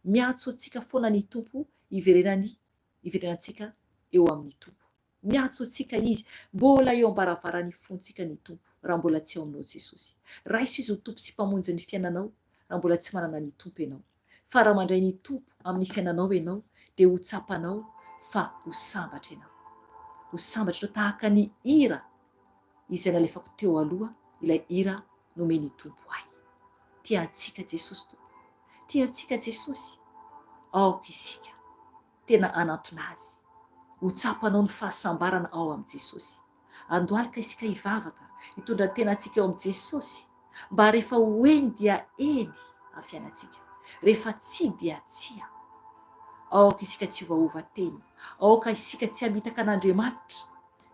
Miantso antsika foana ny Tompo hiverenany hiverenantsika eo amin'ny Tompo. Miantso antsika Izy. Mbola eo am-baravaran'ny fontsika ny Tompo raha mbola tsy ao aminao Jesosy. Raiso Izy ho Tompo sy Mpamonjy ny fiainanao raha mbola tsy manana ny Tompo ianao. Fa raha mandray ny Tompo amin'ny fiainanao ianao dia ho tsapanao fa ho sambatra ianao. Ho sambatra ianao tahaka ny hira izay nalefako teo aloha ilay hira nomen'ny Tompo ahy. Tia antsika Jesosy Tompo. Tia antsika Jesosy. Aoka isika tena hanantona Azy. Ho tsapanao ny fahasambarana ao amin'i Jesosy. Andohalika isika hivavaka, hitondra ny tenantsika eo amin'i Jesosy, mba rehefa ho eny dia eny amin'ny fiainantsika, rehefa tsia dia tsia. Aoka isika tsy hiovaova teny, aoka isika tsy hamitaka an'Andriamanitra,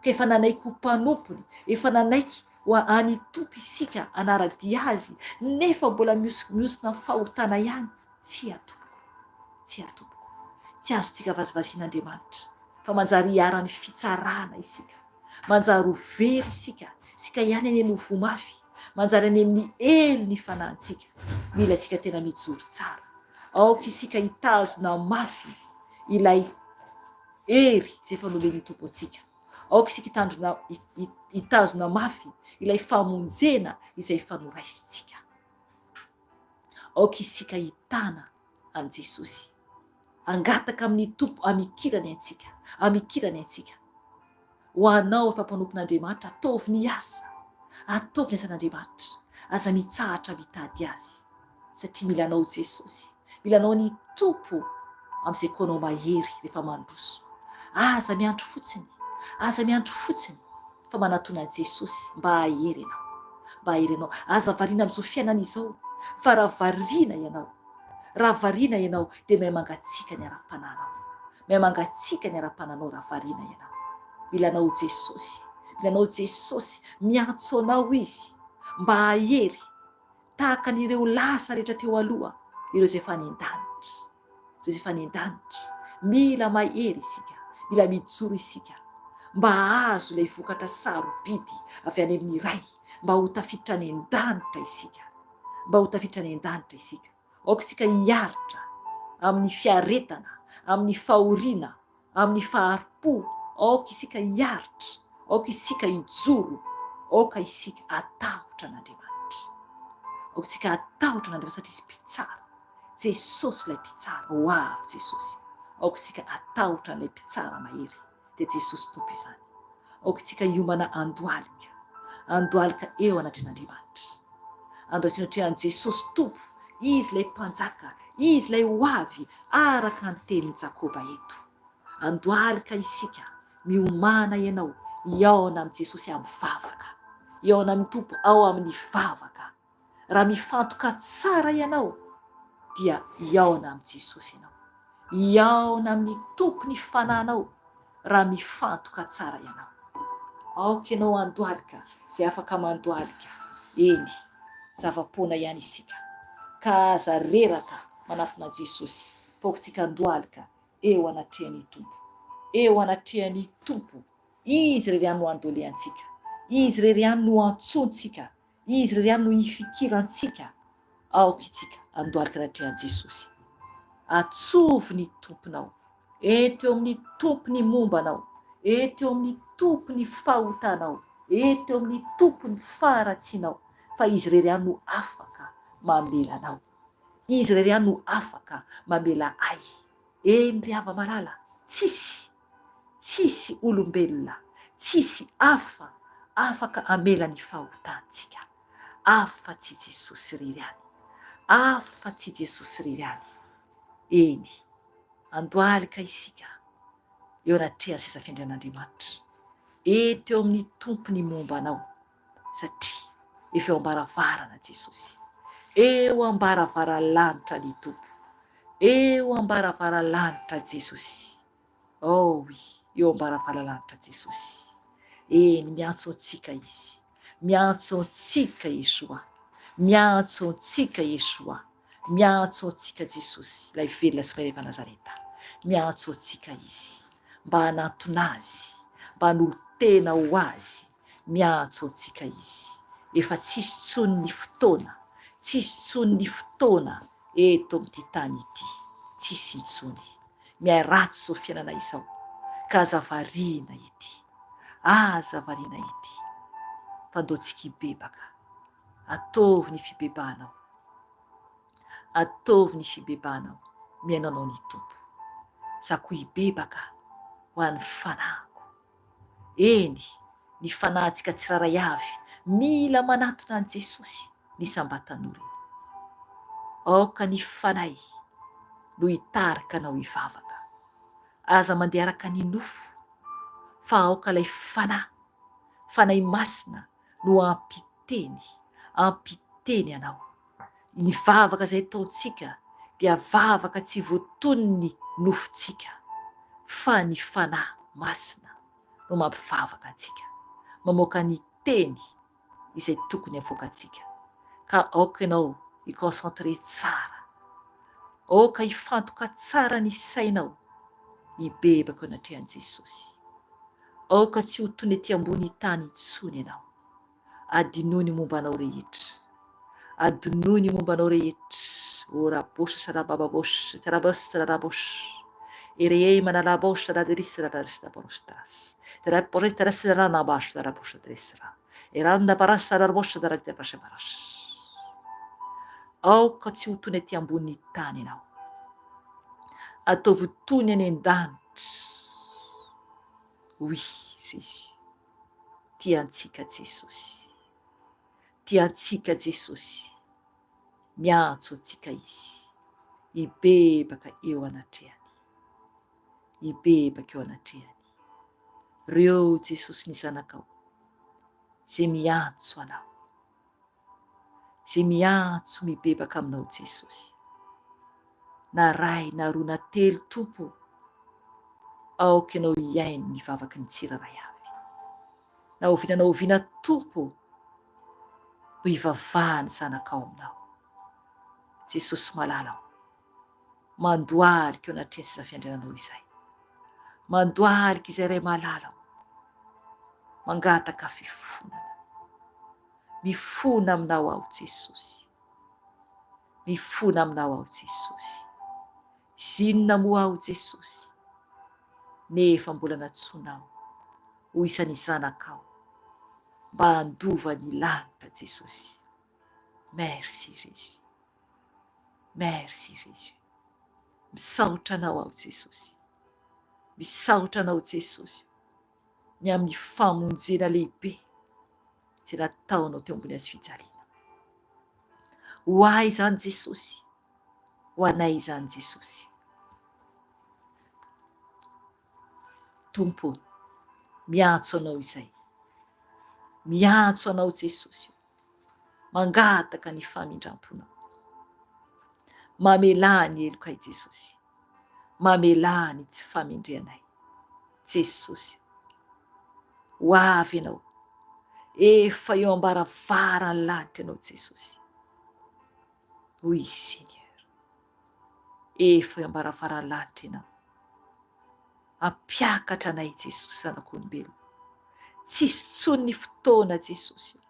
ka efa nanaiky ho mpanompony, efa nanaiky. ho an'ny Tompo isika, hanara-dia Azy, nefa mbola mihosina amin'ny fahotana ihany? Tsia tompoko, tsia tompoko. Tsy azontsika vazivazian'Andriamanitra, fa manjary iharan'ny fitsarana isika. Manjary ho very isika, isika ihany anie no voa mafy, manjary any amin'ny helo ny fanahintsika. Mila isika tena mijoro tsara. Aoka isika hitazona mafy ilay hery izay efa nomen'ny Tompo antsika. Aoka isika hitandrina hitazona mafy ilay famonjena izay efa noraisintsika. Aoka isika hitana an'i Jesosy. Hangataka amin'ny Tompo hamikirany antsika, hamikirany antsika. Ho anao efa mpanompon'Andriamanitra, ataovy ny asa, ataovy ny asan'Andriamanitra. Aza mitsahatra mitady Azy, satria mila anao Jesosy, mila anao ny Tompo amin'izay koa anao mahery rehefa mandroso. Aza miandry fotsiny, aza miandry fotsiny fa manatona an'i Jesosy mba hahery ianao, mba hahery ianao. Aza variana amin'izao fiainana izao, fa raha variana ianao, raha variana ianao dia miha mangatsiaka ny ara-panahinao. Miha mangatsiaka ny ara-pananao raha variana ianao. Mila anao Jesosy, mila anao Jesosy, miantso anao Izy mba hahery tahaka an'ireo lasa rehetra teo aloha, ireo izay efa any an-danitra. Ireo izay efa any an-danitra. Mila mahery isika, mila mijoro isika mba hahazo ilay vokatra sarobidy avy any amin'ny Ray, mba ho tafiditra any an-danitra isika. Mba ho tafiditra any an-danitra isika. Aoka isika hiaritra amin'ny fiaretana, amin'ny fahoriana, amin'ny fahari-po. Aoka isika hiaritra, aoka isika hijoro, aoka isika hatahotra an'Andriamanitra. Aoka isika hatahotra an'Andriamanitra satria Izy mpitsara. Jesosy ilay mpitsara, ho avy Jesosy. Aoka isika hatahotra an'ilay mpitsara mahery, dia Jesosy Tompo izany. Aoka isika hiomana andohalika, andohalika eo anatrehan'Andriamanitra. Andohalika eo anatrehan'i Jesosy Tompo, Izy ilay Mpanjaka, Izy ilay ho avy, araka ny tenin'i Jakoba eto. Andohalika isika, miomàna ianao hihaona amin'i Jesosy amin'ny vavaka. Hihaona amin'ny Tompo ao amin'ny vavaka. Raha mifantoka tsara ianao dia hihaona amin'i Jesosy ianao. Hihaona amin'ny Tompo ny fanahinao raha mifantoka tsara ianao. Aoka ianao handohalika izay afaka mandohalika. Eny, zava-poana ihany isika. Ka aza reraka manatona an'i Jesosy fa aoka handohalika eo anatrehan'ny Tompo. Eo anatrehan'ny Tompo. Izy irery ihany no andolehantsika. Izy irery ihany no antsointsika. Izy irery ihany no ifikirantsika. Aoka isika handohalika anatrehan'i Jesosy. Atsovy ny Tomponao. Ento eo amin'ny Tompo ny momba anao. Ento eo amin'ny Tompo ny fahotanao. Ento eo amin'ny Tompo ny faharatsianao. Fa Izy irery ihany no afaka mamela anao. Izy irery ihany no afaka mamela ahy. Eny ry hava-malala, tsisy, tsisy olombelona, tsisy hafa afaka hamela ny fahotantsika. Afa tsy Jesosy irery ihany. Afa tsy Jesosy irery ihany. Eny, andohalika isika eo anatrehan'ny seza fiandrian'Andriamanitra. Eto eo amin'ny Tompo ny momba anao, satria efa eo am-baravarana Jesosy. Eo am-baravaralanitra ny Tompo. Eo am-baravaralanitra Jesosy. Oh oui, eo am-baravaralanitra Jesosy. Eny, miantso antsika Izy. Miantso antsika Yeshua. Miantso antsika Yeshua. Miantso antsika Jesosy, ilay velona sy mahery avy Nazareta. Miantso antsika Izy mba hanantona Azy, mba hanolo-tena ho Azy. Miantso antsika Izy. Efa tsisy intsony ny fotoana, tsisy intsony ny fotoana eto amin'ity tany ity. Tsisy intsony. Miharatsy izao fiainana izao, ka aza variana ety. Aza variana ety, fa ndao tsika hibebaka. Ataovy ny fibebahanao. Ataovy ny fibebahanao. Mihaino anao ny Tompo. Za koa hibebaka ho an'ny fanahiko. Eny, ny fanahintsika tsirairay avy mila manatona an'i Jesosy ny isam-batan'olona. Aoka ny Fanahy no hitarika anao hivavaka. Aza mandeha araka ny nofo, fa aoka ilay Fanahy, Fanahy Masina no hampiteny, hampiteny anao. Ny vavaka izay ataontsika dia vavaka tsy voatonin'ny nofontsika, fa ny Fanahy Masina no mampivavaka antsika, mamoaka ny teny. Izay tokony avoakantsika. Ka aoka ianao hi-concentrer tsara. Aoka hifantoka tsara ny sainao hibebaka eo anatrehan'i Jesosy. Aoka tsy ho toy ny ety ambony tany intsony ianao. Adinoy ny momba anao rehetra. Adinoy ny momba anao rehetra. Ora bosha sharababa bosha tarabos tarabos. Erei manalabos taraderis tararis tabaros taras. Taraporis taras taranabash tarabosha taresra. Eranda paras tarabosha taratabasha paras. Aoka tsy ho toy ny aty ambonin'ny tany ianao. Ataovy ho toy ny any an-danitra. Oui, Jésus. Tia antsika Jesosy. Tia antsika Jesosy. Miantso antsika Izy. Hibebaka eo anatrehany. Hibebaka eo anatrehany. Reo Jesosy ny Zanakao, izay miantso Anao. Izay miantso mibebaka aminao Jesosy. Na ray na roa na telo Tompo ô, aoka Ianao hihaino ny vavaky ny tsirairay avy. Na oviana na oviana Tompo ô, no hivavahan'ny zanakao aminao. Jesosy malala ô, mandohalika eo anatrehan'ny seza fiandriananao izay. Mandohalika izay Ray malala ô, mangataka fifonana. Mifona aminao aho Jesosy. Mifona aminao aho Jesosy. Zinona moa aho Jesosy nefa mbola nantsoinao ho isan'ny zanakao mba handova ny lanitra Jesosy. Merci Jésus. Merci Jésus. Misaotra anao aho Jesosy. Misaotra anao Jesosy ny amin'ny famonjena lehibe izay nataonao teo ambony hazo fijaliana. Ho ahy izany Jesosy, ho anay izany Jesosy. Tompo, miantso anao izay. Miantso anao Jesosy. Mangataka ny famindram-ponao. Mamelà ny helokay Jesosy. Mamelà ny tsy famendrehanay. Jesosy o. Ho avy Ianao. Efa eo ambaravaran'ny lanitra Ianao Jesosy. Oui Seigneur. Efa eo ambaravaran'ny lanitra Ianao. Ampiakatra anay Jesosy zanak'olombelona. Tsisy tsony ny fotoana Jesosy o.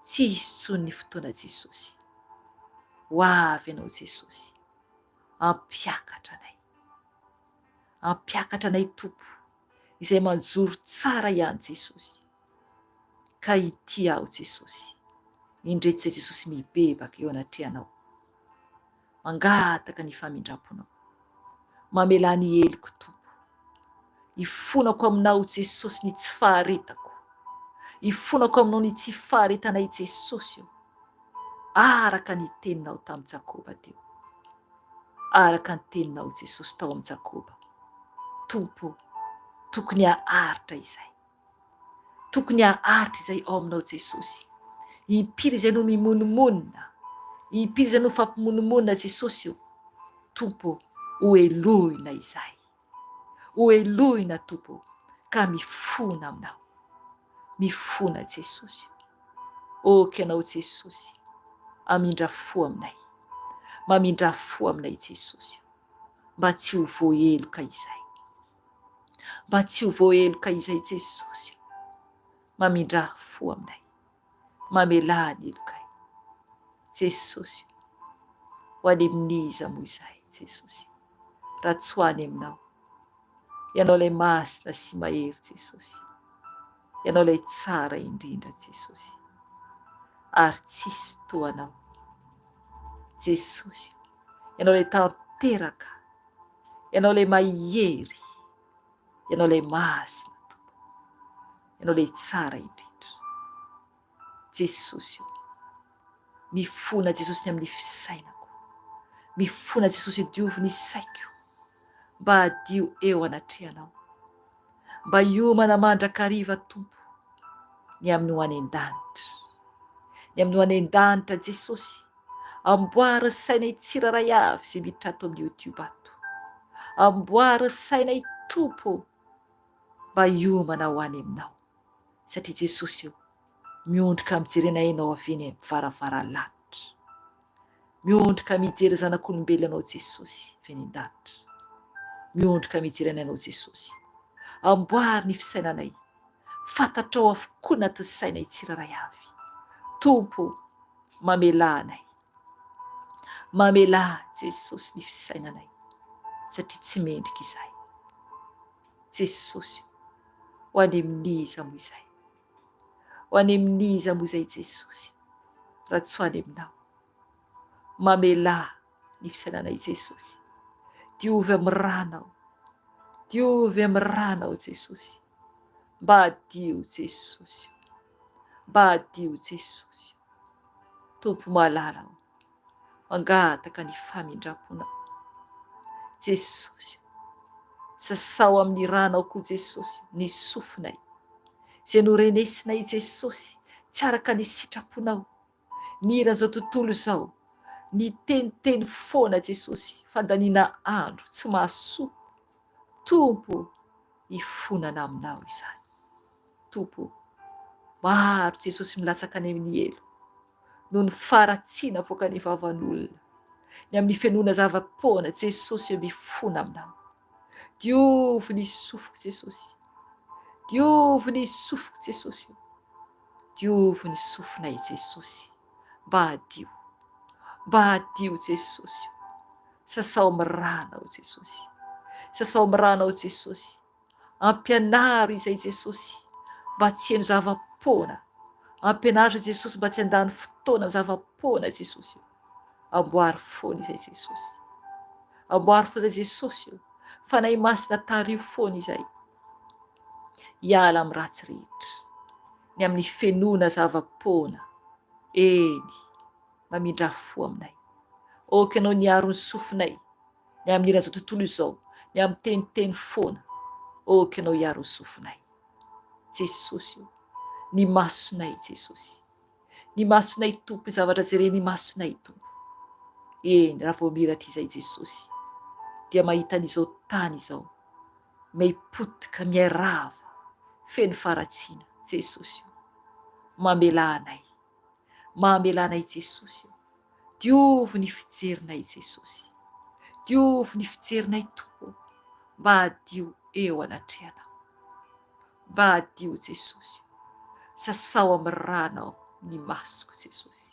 Tsisy tsony ny fotoana Jesosy. Ho avy Ianao Jesosy. Ampiakatra anay. Ampiakatra anay Tompo izay manjoro tsara ihany Jesosy. Ka ity aho Jesosy. Indreto izay Jesosy mibebaka eo anatrehanao. Mangataka ny famindramponao. Mamelà ny heloko Tompo. Ifonako aminao Jesosy ny tsy faharetako. Ifonako aminao ny tsy faharetanay Jesosy o. Araka ny teninao tamin'i Jakoba teo. Araka ny teninao Jesosy tao amin'i Jakoba. Tompo, tokony haharitra izay. Tokony haharitra izay ao aminao Jesosy. Impiry izay no mimonomonona. Impiry izay no fampimonomonona Jesosy o. Tompo, ho helohina izay. Ho helohina Tompo ka mifona aminao. Mifona Jesosy o. Ok Ianao Jesosy. Amindra fo aminay. Mamindrà fo aminay Jesosy o. Mba tsy ho voaheloka izay. Mba tsy ho voaheloka izay Jesosy o. Mamindrà fo aminay. Mamelà ny helokay. Jesosy o. Ho any amin'iza moa izahay Jesosy raha tsy ho any aminao. Ianao ilay masina sy mahery Jesosy. Ianao ilay tsara indrindra Jesosy. Ary tsisy toa anao. Jesosy o. Ianao ilay tanteraka. Ianao ilay mahery. Ianao ilay masina Tompo. Ianao ilay tsara indrindra. Jesosy o. Mifona Jesosy ny amin'ny fisainako. Mifona Jesosy diovy ny saiko. Mba hadio eo anatrehanao. Mba hiomana mandrakariva Tompo ny amin'ny ho any an-danitra. Ny amin'ny ho any an-danitra Jesosy. Amboary saina tsirairay avy izay miditra ato amin'ny YouTube ato. Amboary saina Tompo mba hiomana ho any aminao. Satria Jesosy o. Miondrika mijery anay Ianao avy eny amin'ny varavaran'ny lanitra. Miondrika mijery zanak'olombelona Ianao Jesosy avy any an-danitra. Miondrika mijery anay Ianao Jesosy. Amboary ny fisainanay. Fantatrao avokoa ny anatin'ny sainay tsirairay avy. Tompo, mamelà anay. Mamelà Jesosy ny fisainanay satria tsy mendrika izahay. Jesosy o, ho any amin'iza moa izahay? Ho any amin'iza moa izahay Jesosy raha tsy ho any aminao? Mamelà ny fisainanay Jesosy. Diovy amin'ny ranao. Diovy amin'ny ranao Jesosy. Mba hadio Jesosy. Mba hadio Jesosy. Tompo malala o. Mangataka ny famindram-ponao. Jesosy o. Sasao amin'ny ranao koa Jesosy ny sofinay. Izay norenesinay Jesosy tsy araka ny sitraponao. Ny hiran'izao tontolo izao. Ny teniteny foana Jesosy fandaniana andro tsy mahasoa. Tompo hifonana aminao izany. Tompo o. Maro Jesosy milatsaka any amin'ny helo. Noho ny faharatsiana avoakan'ny vavan'olona. Ny amin'ny fenoana zava-poana Jesosy o mifona aminao. Diovy ny sofiko Jesosy. Diovy ny sofiko Jesosy o. Diovy ny sofinay Jesosy. Mba hadio. Mba hadio Jesosy o. Sasao amin'ny ranao Jesosy. Sasao amin'ny ranao Jesosy. Ampianaro izay Jesosy mba tsy heno zava-poana. Ampianaro izay Jesosy mba tsy handany fotoana amin'ny zava-poana Jesosy o. Amboary foana izay Jesosy. Amboary foana izay Jesosy o. Fanahy Masina tariho foana izay. Hiala amin'ny ratsy rehetra. Ny amin'ny fenoana zava-poana. Eny, mamindrà fo aminay. Aoka Ianao niaro ny sofinay. Ny amin'ny hiran'izao tontolo izao, ny amin'ny teniteny foana. Aoka Ianao hiaro ny sofinay. Jesosy o, ny masonay Jesosy. Ny masonay Tompo, ny zavatra jeren'ny masonay Tompo. Eny, raha vao miratra izay Jesosy, dia mahita an'izao tany izao, mihay-potika, mihay-rava, feno faharatsiana. Jesosy o, mamelà anay. Mamelà anay Jesosy o. Diovy ny fijerinay Jesosy. Diovy ny fijerinay Tompo o. Mba hadio eo anatrehanao. Mba hadio Jesosy o. Sasao amin'ny ranao ny masoko Jesosy.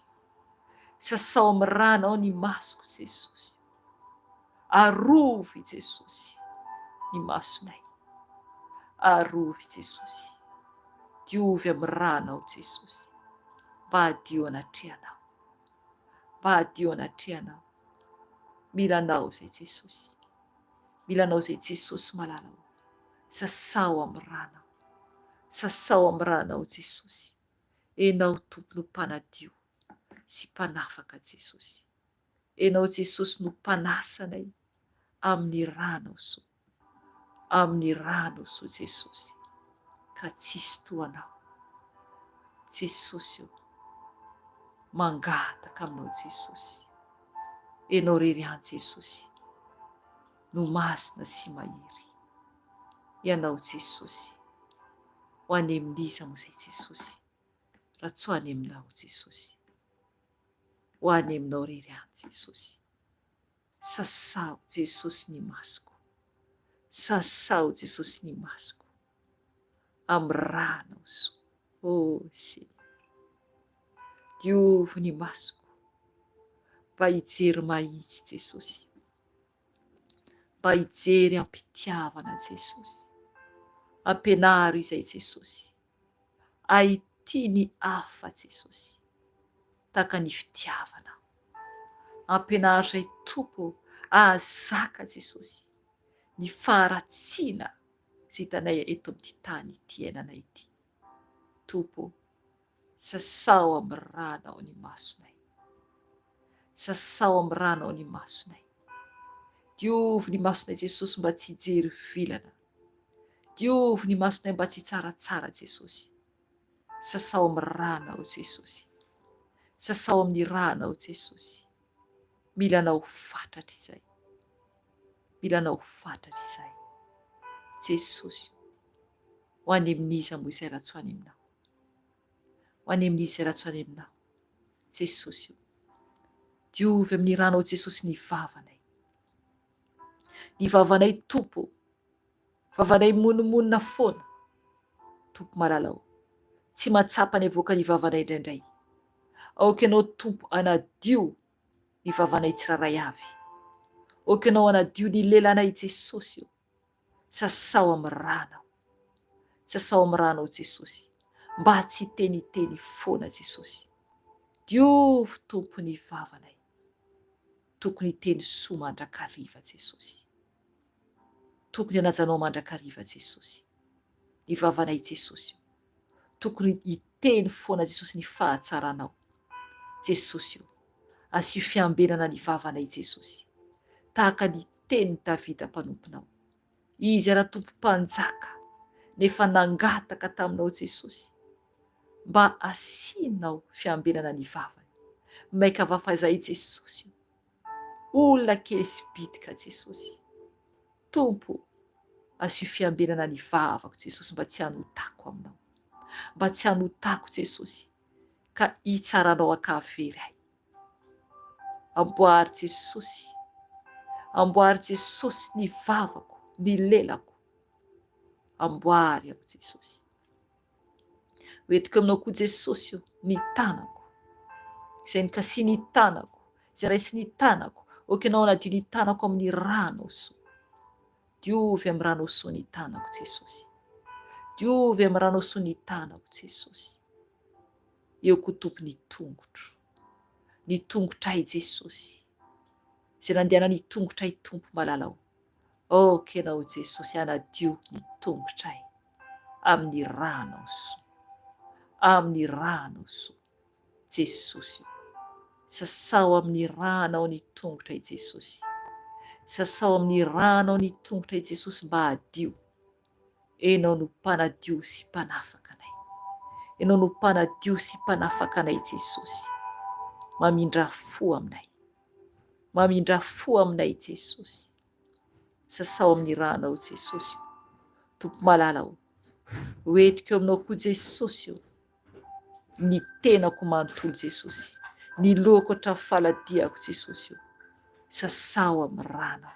Sasao amin'ny ranao ny masoko Jesosy. Arovy Jesosy ny masonay. Arovy Jesosy. Diovy amin'ny ranao Jesosy. Mba hadio anatrehanao. Mba hadio anatrehanao. Mila anao izay Jesosy. Mila anao izay Jesosy malala o. Sasao amin'ny ranao. Sasao amin'ny ranao Jesosy. Enao Tompo no mpanadio sy mpanafaka Jesosy. Enao Jesosy no mpanasa anay amin'ny ranao soa. Amin'ny ranao soa Jesosy ka tsisy toa anao. Jesosy o. Mangataka aminao Jesosy. Enao rery ihany Jesosy no masina sy mahery. Ianao Jesosy. Ho any amin'iza moa izay Jesosy raha tsy ho any aminao Jesosy. Ho any aminao rery ihany Jesosy. Sasao Jesosy ny masoko. Sasao Jesosy ny masoko. Amin'ny ranao soa. Oh Seigneur. Diovy ny masoko. Mba hijery mahitsy Jesosy. Mba hijery am-pitiavana Jesosy. Ampianaro izay Jesosy. Ahitia ny hafa Jesosy. Tahaka ny fitiavanao. Ampianaro izay Tompo ô, ahazaka Jesosy ny faharatsiana izay hitanay eto amin'ity tany ity iainanay ity. Tompo ô, sasao amin'ny ranao ny masonay. Sasao amin'ny ranao ny masonay. Diovy ny masonay Jesosy mba tsy hijery vilana. Diovy ny masonay mba tsy hitsaratsara Jesosy. Sasao amin'ny ranao Jesosy. Sasao amin'ny ranao Jesosy. Mila anao fatratra izay. Mila anao fatratra izay. Jesosy o. Ho any amin'iza moa izay raha tsy ho any aminao. Ho any amin'iza izay raha tsy ho any aminao. Jesosy o. Diovy amin'ny ranao Jesosy ny vavanay. Ny vavanay Tompo o. Vavanay monomonona foana. Tompo malala o. Tsy mahatsapa ny avoakan'ny vavanay indraindray. Aoka ianao Tompo hanadio ny vavanay tsirairay avy. Aoka ianao hanadio ny lelanay Jesosy o. Sasao amin'ny ranao. Sasao amin'ny ranao Jesosy. Mba tsy hiteniteny foana Jesosy. Diovy Tompo ny vavanay. Tokony hiteny soa mandrakariva Jesosy. Tokony hanaja Anao mandrakariva Jesosy. Ny vavanay Jesosy o. Tokony hiteny foana Jesosy ny fahatsaranao. Jesosy o. Asio fiambenana ny vavanay Jesosy. Tahaka ny tenin'i Davida mpanomponao. Izy ara Tompo Mpanjaka nefa nangataka taminao Jesosy mba asianao fiambenana ny vavany. Maika vafa izahay Jesosy o. Olona kely sy bitika Jesosy. Tompo o, asio fiambenana ny vavako Jesosy mba tsy hanotako aminao. Mba tsy hanotako Jesosy ka hitsaranao ankahavery ahy. Amboary Jesosy, amboary Jesosy ny vavako, ny lelako. Amboary aho Jesosy. Hoentiko aminao koa Jesosy o, ny tanako. Izay nikasihin'ny tanako, izay raisin'ny tanako, aoka ianao hanadio ny tanako amin'ny ranao soa. Diovy amin'ny ranao soa ny tanako Jesosy. Diovy amin'ny ranao soa ny tanako Jesosy. Eo koa Tompo ny tongotro. Ny tongotray Jesosy. Izay nandehanan'ny tongotray Tompo malala o. Aoka Ianao Jesosy hanadio ny tongotray amin'ny ranao soa. Amin'ny ranao soa. Jesosy o. Sasao amin'ny ranao ny tongotray Jesosy. Sasao amin'ny ranao ny tongotray Jesosy mba hadio. Enao no mpanadio sy mpanafaka anay. Enao no mpanadio sy mpanafaka anay Jesosy. Mamindrà fo aminay. Mamindrà fo aminay Jesosy. Sasao amin'ny ranao Jesosy o. Tompo malala o. Ho entiko eo aminao koa Jesosy o. Ny tenako manontolo Jesosy. Ny lohako hatramin'ny faladiako Jesosy o. Sasao amin'ny ranao.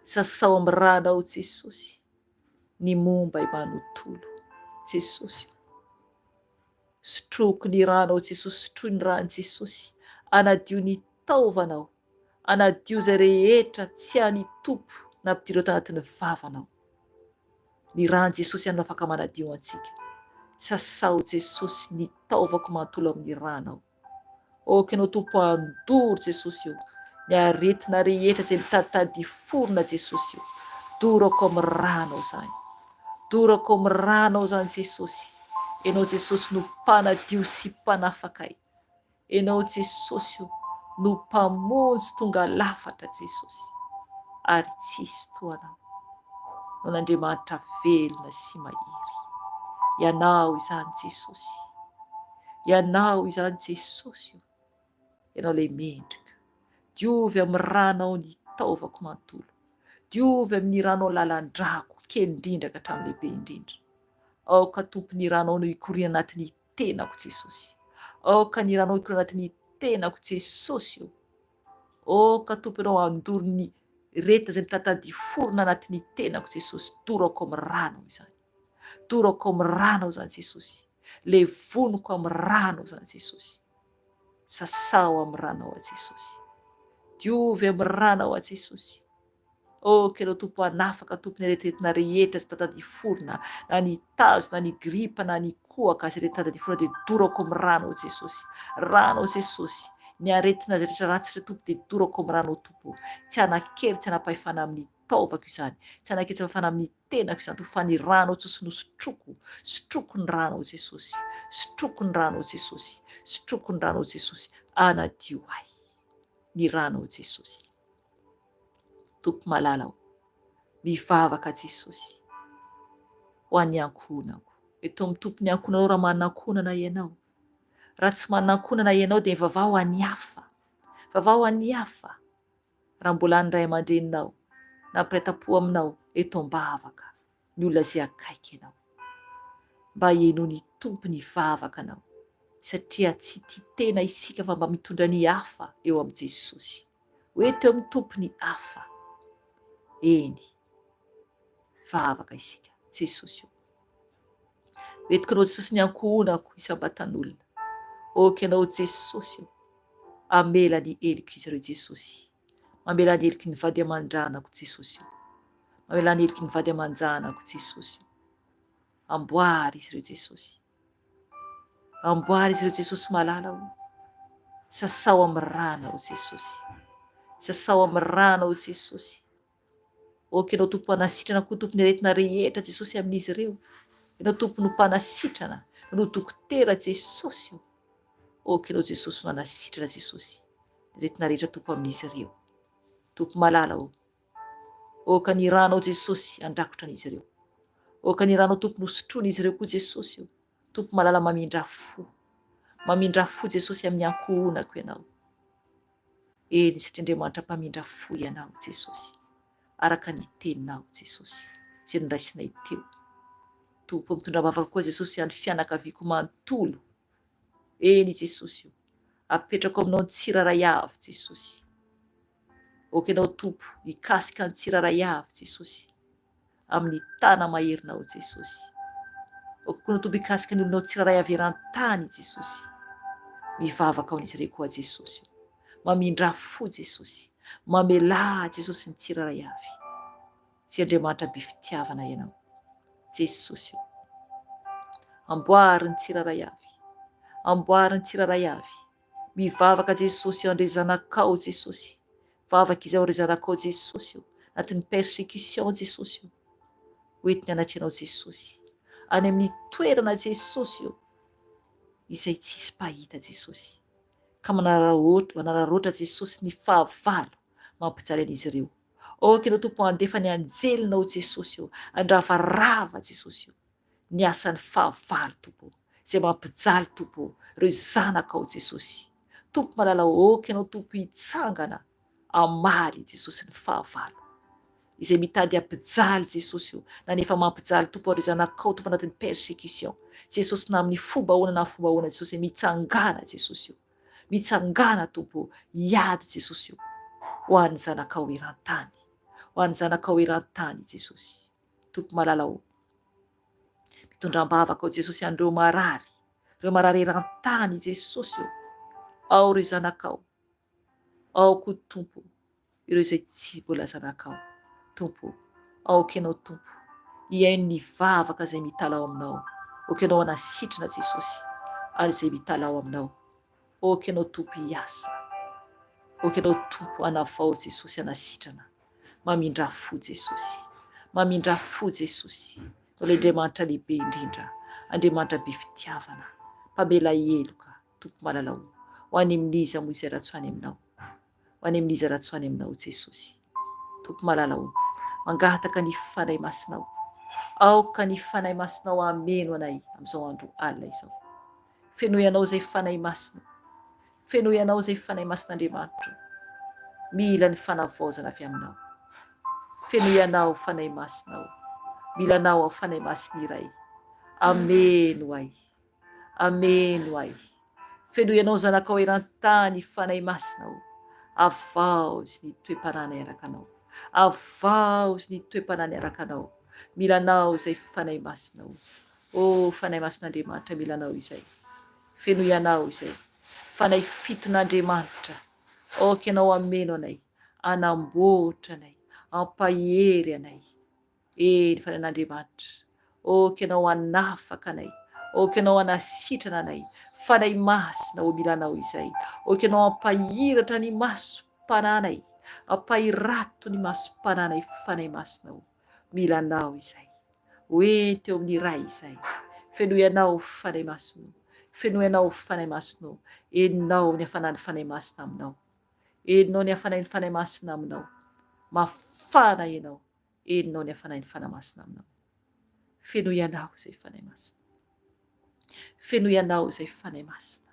Sasao amin'ny ranao Jesosy ny momba i manontolo Jesosy o. Sotroiko ny ranao Jesosy, sotroy ny ran'i Jesosy, anadio ny taovanao, anadio izay rehetra tsy an'i Tompo nampidiro tanatin'ny vavanao. Ny ran'i Jesosy ihany no afaka manadio antsika. Sasao Jesosy ny taovako manontolo amin'ny ranao. Aoka Ianao Tompo handoro Jesosy o, ny aretina rehetra izay mitaditady hiforona Jesosy o, dorako amin'ny ranao izany, dorako amin'ny ranao izany Jesosy, Ianao Jesosy no mpanadio sy mpanafaka ahy, Ianao Jesosy o no mpamonjy tonga lafatra Jesosy, ary tsisy toa Anao, Anao velona sy mahery, Ianao izany Jesosy. Ianao izany Jesosy o, Ianao ilay mendrika. Diovy amin'ny ranao ny taovako manontolo. Diovy amin'ny ranao lalan-drako, kely indrindra ka hatramin'ny lehibe indrindra. Aoka Tompo ny ranao no hikoriana anatin'ny tenako Jesosy. Aoka ny ranao hikoriana anatin'ny tenako Jesosy o. Aoka Tompo Ianao handoro ny retina izay mitatady forona anatin'ny tenako Jesosy. Dorako amin'ny ranao izany. Dorako amin'ny ranao izany Jesosy. Levoniko amin'ny ranao izany Jesosy. Sasao amin'ny ranao aho Jesosy. Diovy amin'ny ranao aho Jesosy. Ok ireo Tompo hanafaka Tompo ny aretina rehetra izay tatady forona na ny tazo na ny gripa na ny kohaka izay rehetra tatady forona dia dorako amin'ny ranao Jesosy. Ranao Jesosy. Ny aretina izay rehetra ratsy re Tompo dia dorako amin'ny ranao Tompo. Tsy hanan-kery tsy hanam-pahefana amin'ny taovako izany. Tsy hanan-kery tsy hanam-pahefana amin'ny tenako izany Tompo fa ny ranao Jesosy no sotroko, sotroko ny ranao Jesosy, sotroko ny ranao Jesosy, sotroko ny ranao Jesosy, anadio ahy ny ranao Jesosy. Tompo malala o, mivavaka Jesosy ho an'ny ankohonako. Eto amin'ny Tompo ny ankohonanao raha manana ankohonana ianao. Raha tsy manana ankohonana ianao dia mivavaha ho an'ny hafa. Vavaha ho an'ny hafa. raha mbola any ray aman-dreninao na mpiray tampo aminao eto am-bavaka ny olona izay akaiky anao. Mba henoy ny Tompo ny vavaka anao satria tsy tia tena isika fa mba mitondra ny hafa eo amin'i Jesosy. Ho eto eo amin'ny Tompo ny hafa. Eny. Vavaka isika. Jesosy o. Hoentiko anao Jesosy ny ankohonako isam-batan'olona. Ok anao Jesosy o. Amela ny heloka izy ireo Jesosy. Mamela ny heloky ny vady aman-dranako Jesosy o. Mamela ny heloky ny vady aman-janako Jesosy o. Amboary izy ireo Jesosy. Amboary izy ireo Jesosy malala o. Sasao amin'ny ranao Jesosy. Sasao amin'ny ranao Jesosy. Ok ianao Tompo mpanasitrana koa Tompo ny aretina rehetra Jesosy amin'izy ireo. Ianao Tompo no mpanasitrana, no dokotera Jesosy o. Ok ianao Jesosy no hanasitrana Jesosy. Ny aretina rehetra Tompo amin'izy ireo. Tompo malala o. Oka ny ranao Jesosy handrakotra an'izy ireo. Oka ny ranao Tompo nosotroin'izy ireo koa Jesosy o. Tompo malala mamindrà fo. Mamindrà fo Jesosy amin'ny ankohonako ianao. Eny satria Andriamanitra mpamindra fo Ianao Jesosy araka ny teninao Jesosy izay noraisinay teo. Tompo mitondra am-bavaka koa Jesosy an'ny fianakaviako manontolo. Eny Jesosy o, apetrako aminao ny tsirairay avy Jesosy. Ok Ianao Tompo hikasika ny tsirairay avy Jesosy. Amin'ny tana maherinao Jesosy. Aoka koa ny Tompo hikasika ny olonao tsirairay avy eran-tany Jesosy. Mivavaka ho an'izy ireo koa Jesosy o. Mamindrà fo Jesosy. Mamelà Jesosy ny tsirairay avy. Sy Andriamanitra be fitiavana Ianao. Jesosy o. Amboary ny tsirairay avy. Amboary ny tsirairay avy. Mivavaka Jesosy o andre zanakao Jesosy. Vavaka izao ry zanakao Jesosy o, anatin'ny persecution Jesosy o, ho entiny anatrehanao Jesosy, any amin'ny toerana Jesosy o, izay tsisy mpahita Jesosy, ka manararaotra manararaotra Jesosy ny fahavalo mampijaly an'izy ireo. Aoka ianao Tompo handefa ny anjelinao Jesosy o, handravarava Jesosy o. ny asan'ny fahavalo Tompo ô, izay mampijaly Tompo ô, ireo zanakao Jesosy. Tompo malala ô, aoka Ianao Tompo hitsangana hamaly Jesosy ny fahavalo izay mitady hampijaly Jesosy ô, na ny efa mampijaly Tompo ireo zanakao Tompo anatin'ny persecution Jesosy na amin'ny fomba ahoana na fomba ahoana Jesosy mitsangana Jesosy ô, mitsangana Tompo ô, hiady Jesosy ô, ho an'ny zanakao eran-tany, ho an'ny zanakao eran-tany Jesosy. Tompo malala ô. Mitondra am-bavaka ao Jesosy an'ireo marary, ireo marary eran-tany Jesosy ô. Ao ireo zanakao, ao koa Tompo ireo izay tsy mbola zanakao. Tompo, aoka Ianao Tompo hihaino ny vavaka izay mitalaho aminao. Aoka Ianao hanasitrana Jesosy ary izay mitalaho aminao. Aoka Ianao Tompo hiasa. Aoka Ianao Tompo hanavao Jesosy hanasitrana. Mamindrà fo Jesosy. Mamindrà fo Jesosy. Ilay Andriamanitra lehibe indrindra, Andriamanitra be fitiavana, mpamela heloka, Tompo malala o. Ho any amin'iza moa izay raha tsy ho any aminao? Ho any amin'iza raha tsy ho any aminao Jesosy? Tompo malala o, mangataka ny Fanahy Masinao. Aoka ny Fanahy Masinao hameno anay amin'izao andro alina izao. Fenoy anao izay Fanahy Masina. Fenoy anao izay Fanahy Masin'Andriamanitra. Mila ny fanavaozana avy aminao. Fenoy anao Fanahy Masina o. Mila anao aho Fanahy Masina iray. Ameno ahy. Ameno ahy. Fenoy anao zanakao eran-tany Fanahy Masina o. Avaozy ny toe-panahinay araka anao. Avaozy ny toe-panahinay araka anao. Mila anao izay Fanahy Masina o. Oh Fanahy Masin'Andriamanitra mila anao izay. Fenoy anao izay. Fanahy fiton'Andriamanitra. Aoka ianao hameno anay, hanamboatra anay, hampahery anay. Eny Fanahin'Andriamanitra. Aoka ianao hanafaka anay. Aoka ianao hanasitrana anay. Fanahy Masina ô mila anao izay. Aoka ianao hampahiratra ny masom-panahinay. Ampahirato ny masom-panahinay Fanahy Masina ô. Mila anao izay. Hoe teo amin'ny Ray izay. Fenoy anao Fanahy Masina o. Fenoy anao Fanahy Masina o. Henonao ny hafanan'ny Fanahy Masina aminao. Henonao ny hafanain'ny Fanahy Masina aminao. Mafana ianao. Henonao ny hafanain'ny Fanahy Masina aminao. Fenoy anao izay Fanahy Masina. Fenoy anao izay Fanahy Masina.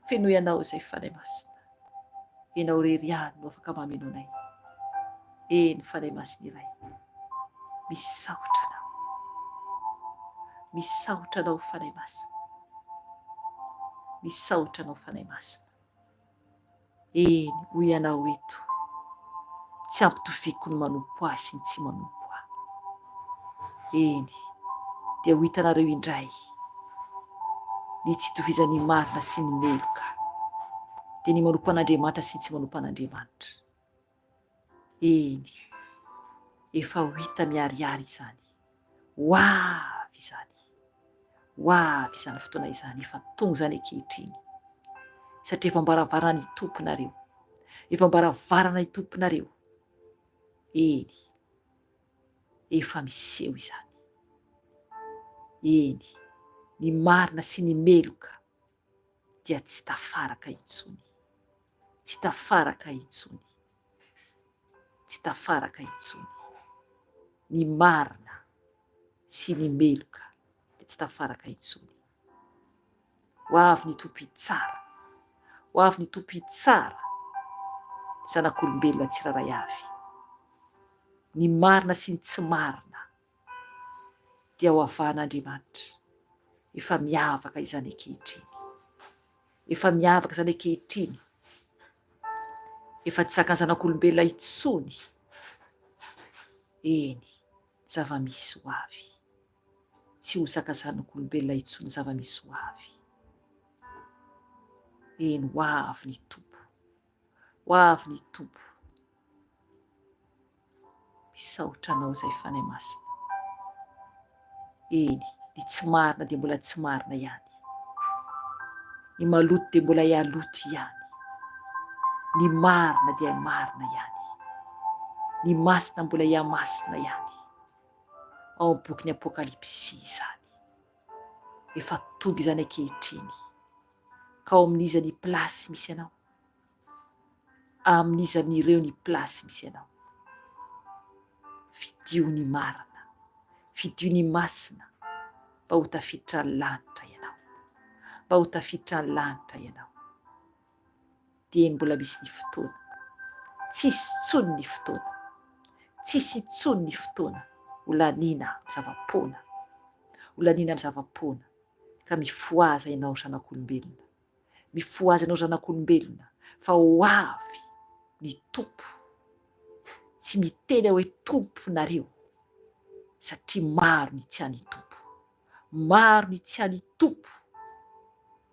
Fenoy anao izay Fanahy Masina. Ianao irery ihany no afaka mameno anay. Eny Fanahy Masina iray. Misaotra anao. Misaotra Anao Fanahy Masina. Misaotra Anao Fanahy Masina. Eny, hoy ianao eto, tsy ampitoviako ny manompo ahy sy ny tsy manompo ahy. Eny, dia ho hitanareo indray ny tsy itovizan'ny marina sy ny meloka, dia ny manompo an'Andriamanitra sy ny tsy manompo an'Andriamanitra. Eny, efa ho hita miharihary izany. Ho avy izany. Ho avy izany fotoana izany. Efa tonga izany ankehitriny. Satria efa am-baravarana ny Tomponareo. Efa am-baravarana ny Tomponareo. Eny, efa miseho izany. Eny, ny marina sy ny meloka dia tsy tafaraka intsony. Tsy tafaraka intsony. Tsy tafaraka intsony. Ny marina sy ny meloka dia tsy tafaraka intsony. Ho avy ny Tompo hitsara. Ho avy ny Tompo hitsara ny zanak'olombelona tsirairay avy. Ny marina sy ny tsy marina dia ho avahan'Andriamanitra. Efa miavaka izany ankehitriny. Efa miavaka izany ankehitriny. Efa tsy zakan'ny zanak'olombelona intsony. Eny, zava-misy ho avy. Tsy ho zakan'ny zanak'olombelona intsony zava-misy ho avy. Eny, ho avy ny Tompo. Ho avy ny Tompo. Misaotra Anao izay Fanahy Masina. Eny, ny tsy marina dia mbola tsy marina ihany. Ny maloto dia mbola hialoto ihany. Ny marina dia marina ihany. Ny masina mbola hihamasina ihany. Ao amin'ny bokin'ny Apokalypsy izany. Efa tonga izany ankehitriny. Ka ao amin'iza ny place misy anao? Amin'iza amin'ireo ny place misy anao? Fidio ny marina, fidio ny masina mba ho tafiditra ny lanitra ianao. Mba ho tafiditra ny lanitra ianao. Dieny mbola misy ny fotoana. Tsisy intsony ny fotoana. Tsisy intsony ny fotoana ho laniana amin'ny zava-poana. Ho laniana amin'ny zava-poana. Ka mifohaza ianao ry zanak'olombelona. Mifohaza ianao zanak'olombelona fa ho avy ny Tompo. Tsy miteny aho hoe Tompo nareo satria maro ny tsy an'i Tompo. Maro ny tsy an'i Tompo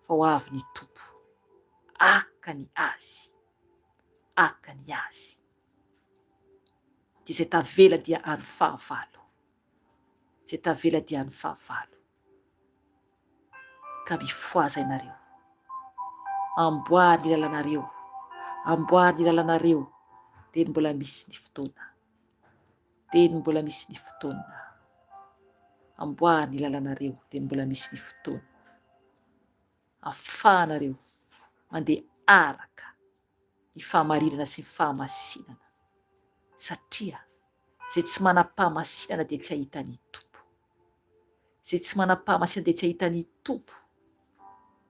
fa ho avy ny Tompo. Haka ny azy. Haka ny azy. Dia izay tavela dia any fahavalo. Izay tavela dia any fahavalo. Ka mifohaza ianareo. Amboary ny lalanareo. Amboary ny lalanareo. Dia ny mbola misy ny fotoana. Dia ny mbola misy ny fotoana. Amboary ny lalanareo. Dia ny mbola misy ny fotoana. Afahanareo mandeha araka ny fahamarinana sy ny fahamasinana. Satria izay tsy manam-pahamasinana dia tsy hahita ny Tompo. Izay tsy manam-pahamasinana dia tsy hahita ny Tompo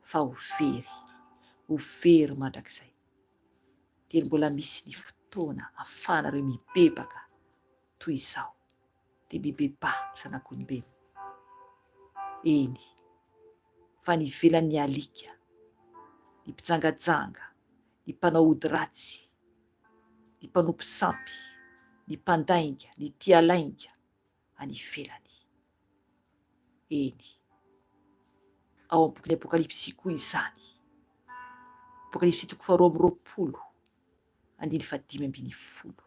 fa ho very, ho very mandrakizay. Dia mbola misy ny fotoana ahafahanareo mibebaka toy izao. Dia mibebaha ry zanak'olombelona. Eny, fa ny ivelan'ny alika, ny mpijangajanga, ny mpanao ody ratsy, ny mpanompo sampy, ny mpandainga, ny tia lainga, any ivelany. Eny. Ao amin'ny bokin'ny Apokalypsy koa izany. Apokalypsy toko faharoa amby 20, andininy fahadimy ambin'ny folo.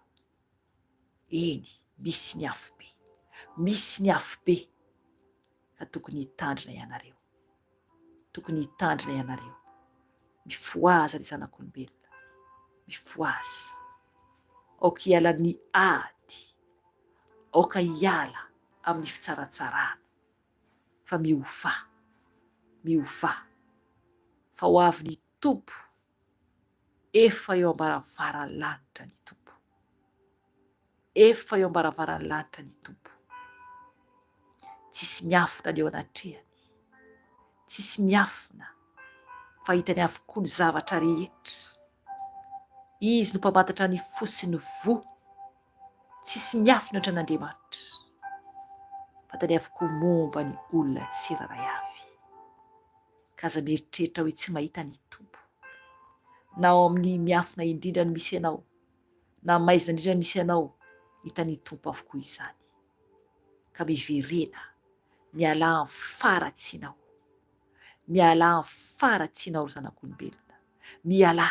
Eny, misy ny afobe. Misy ny afobe. Ka tokony hitandrina ianareo. Tokony hitandrina ianareo. Mifohaza ry zanak'olombelona. Mifohaza. Aoka hiala amin'ny ady. Aoka hiala amin'ny fitsaratsarana. Fa miovà. Miovà. Fa ho avy ny Tompo. Efa eo am-baravaran'ny lanitra ny Tompo. Efa eo am-baravaran'ny lanitra ny Tompo. Tsisy miafina ny eo anatrehany. Tsisy miafina fa hitany avokoa ny zavatra rehetra. Izy no mpamantatra ny fo sy ny voa. Tsisy miafina ohatran'Andriamanitra. Fantany avokoa momba ny olona tsirairay avy. Ka aza mieritreritra hoe tsy mahita ny Tompo. Na ao amin'ny miafina indrindra no misy anao, na maizina indrindra misy anao, hitan'ny Tompo avokoa izany. Ka miverena, mialà amin'ny faharatsianao. Mialà amin'ny faharatsianao ry zanak'olombelona. Mialà!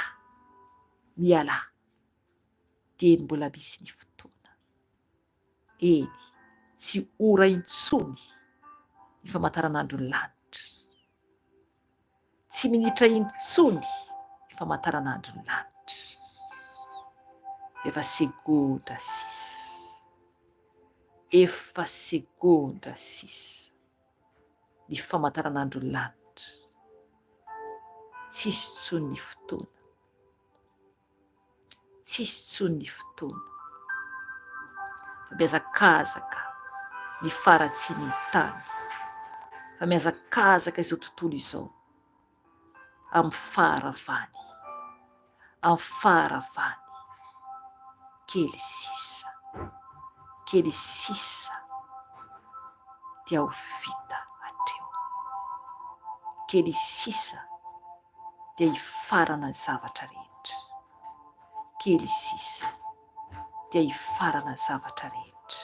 Mialà! Dieny mbola misy ny fotoana. Eny, tsy ora intsony ny famantaranandron'ny lanitra. Tsy minitra intsony ny famantaranandron'ny lanitra. Efa segondra sisa. Efa segondra sisa ny famantaranandron'ny lanitra. Tsisy intsony ny fotoana. Tsisy intsony ny fotoana. Fa mihazakazaka ny faharatsian'ny tany. Fa mihazakazaka izao tontolo izao amin'ny faharavany. Amin'ny faharavany. Kely sisa. Kely sisa dia ho vita hatreo. Kely sisa dia hifarana ny zavatra rehetra. Kely sisa dia hifarana ny zavatra rehetra.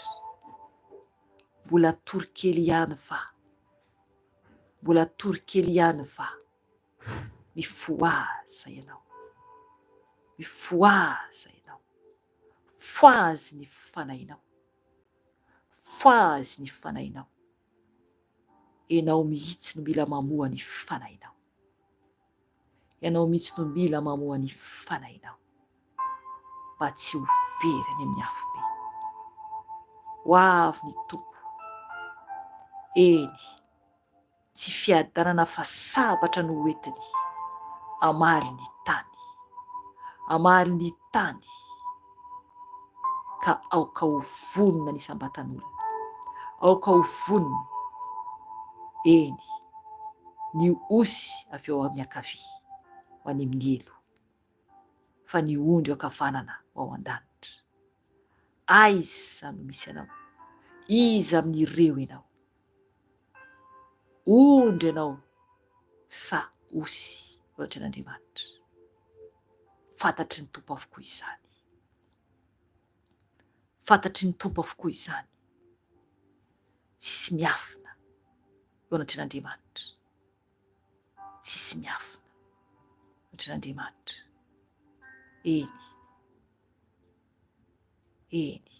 Mbola tory kely ihany va? Mbola tory kely ihany va? Mifohaza ianao. Mifohaza ianao. Fohazy ny fanahinao. Fohazy ny fanahinao. Ianao mihitsy no mila mamoha ny fanahinao. Ianao mihitsy no mila mamoha ny fanahinao mba tsy ho very any amin'ny afobe. Ho avy ny Tompo. Eny, tsy fiadanana fa sabatra no ho entiny hamaly ny tany. Hamaly ny tany. Ka aoka ho vonona ny isam-batan'olona. Aoka ho vonona. Eny, ny osy avy ao amin'ny ankavia ho any amin'ny helo, fa ny ondry eo ankavanana ho ao an-danitra. Aiza no misy anao? Iza amin'ireo ianao? Ondry ianao sa osy eo anatrehan'Andriamanitra? Fantatry ny Tompo avokoa izany. Fantatry ny Tompo avokoa izany. Tsisy miafina eo anatrehan'Andriamanitra. Tsisy miafina eo anatrehan'Andriamanitra. Eny. Eny.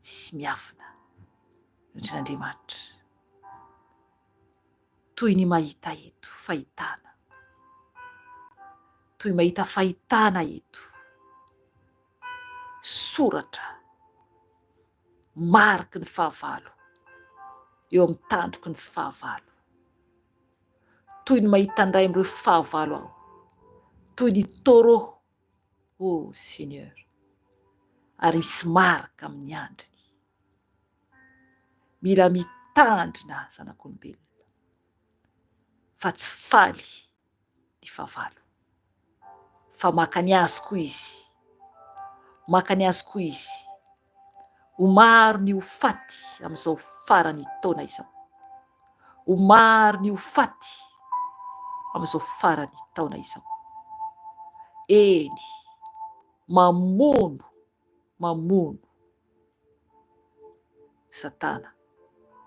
Tsisy miafina eo anatrehan'Andriamanitra. Toy ny mahita eto fahitana. Toy mahita fahitana eto. Soratra mariky ny fahavalo eo amin'ny tandroky ny fahavalo. Toy ny mahita ny iray amin'ireo fahavalo aho. Toy ny taureau, oh Seigneur, ary misy marika amin'ny andriny. Mila mitandrina zanak'olombelona fa tsy faly ny fahavalo fa maka ny azy koa izy, maka ny azy koa izy. Ho maro ny ho faty amin'izao faran'ny taona izao. Ho maro ny ho faty amin'izao faran'ny taona izao. Eny, mamono, mamono Satana.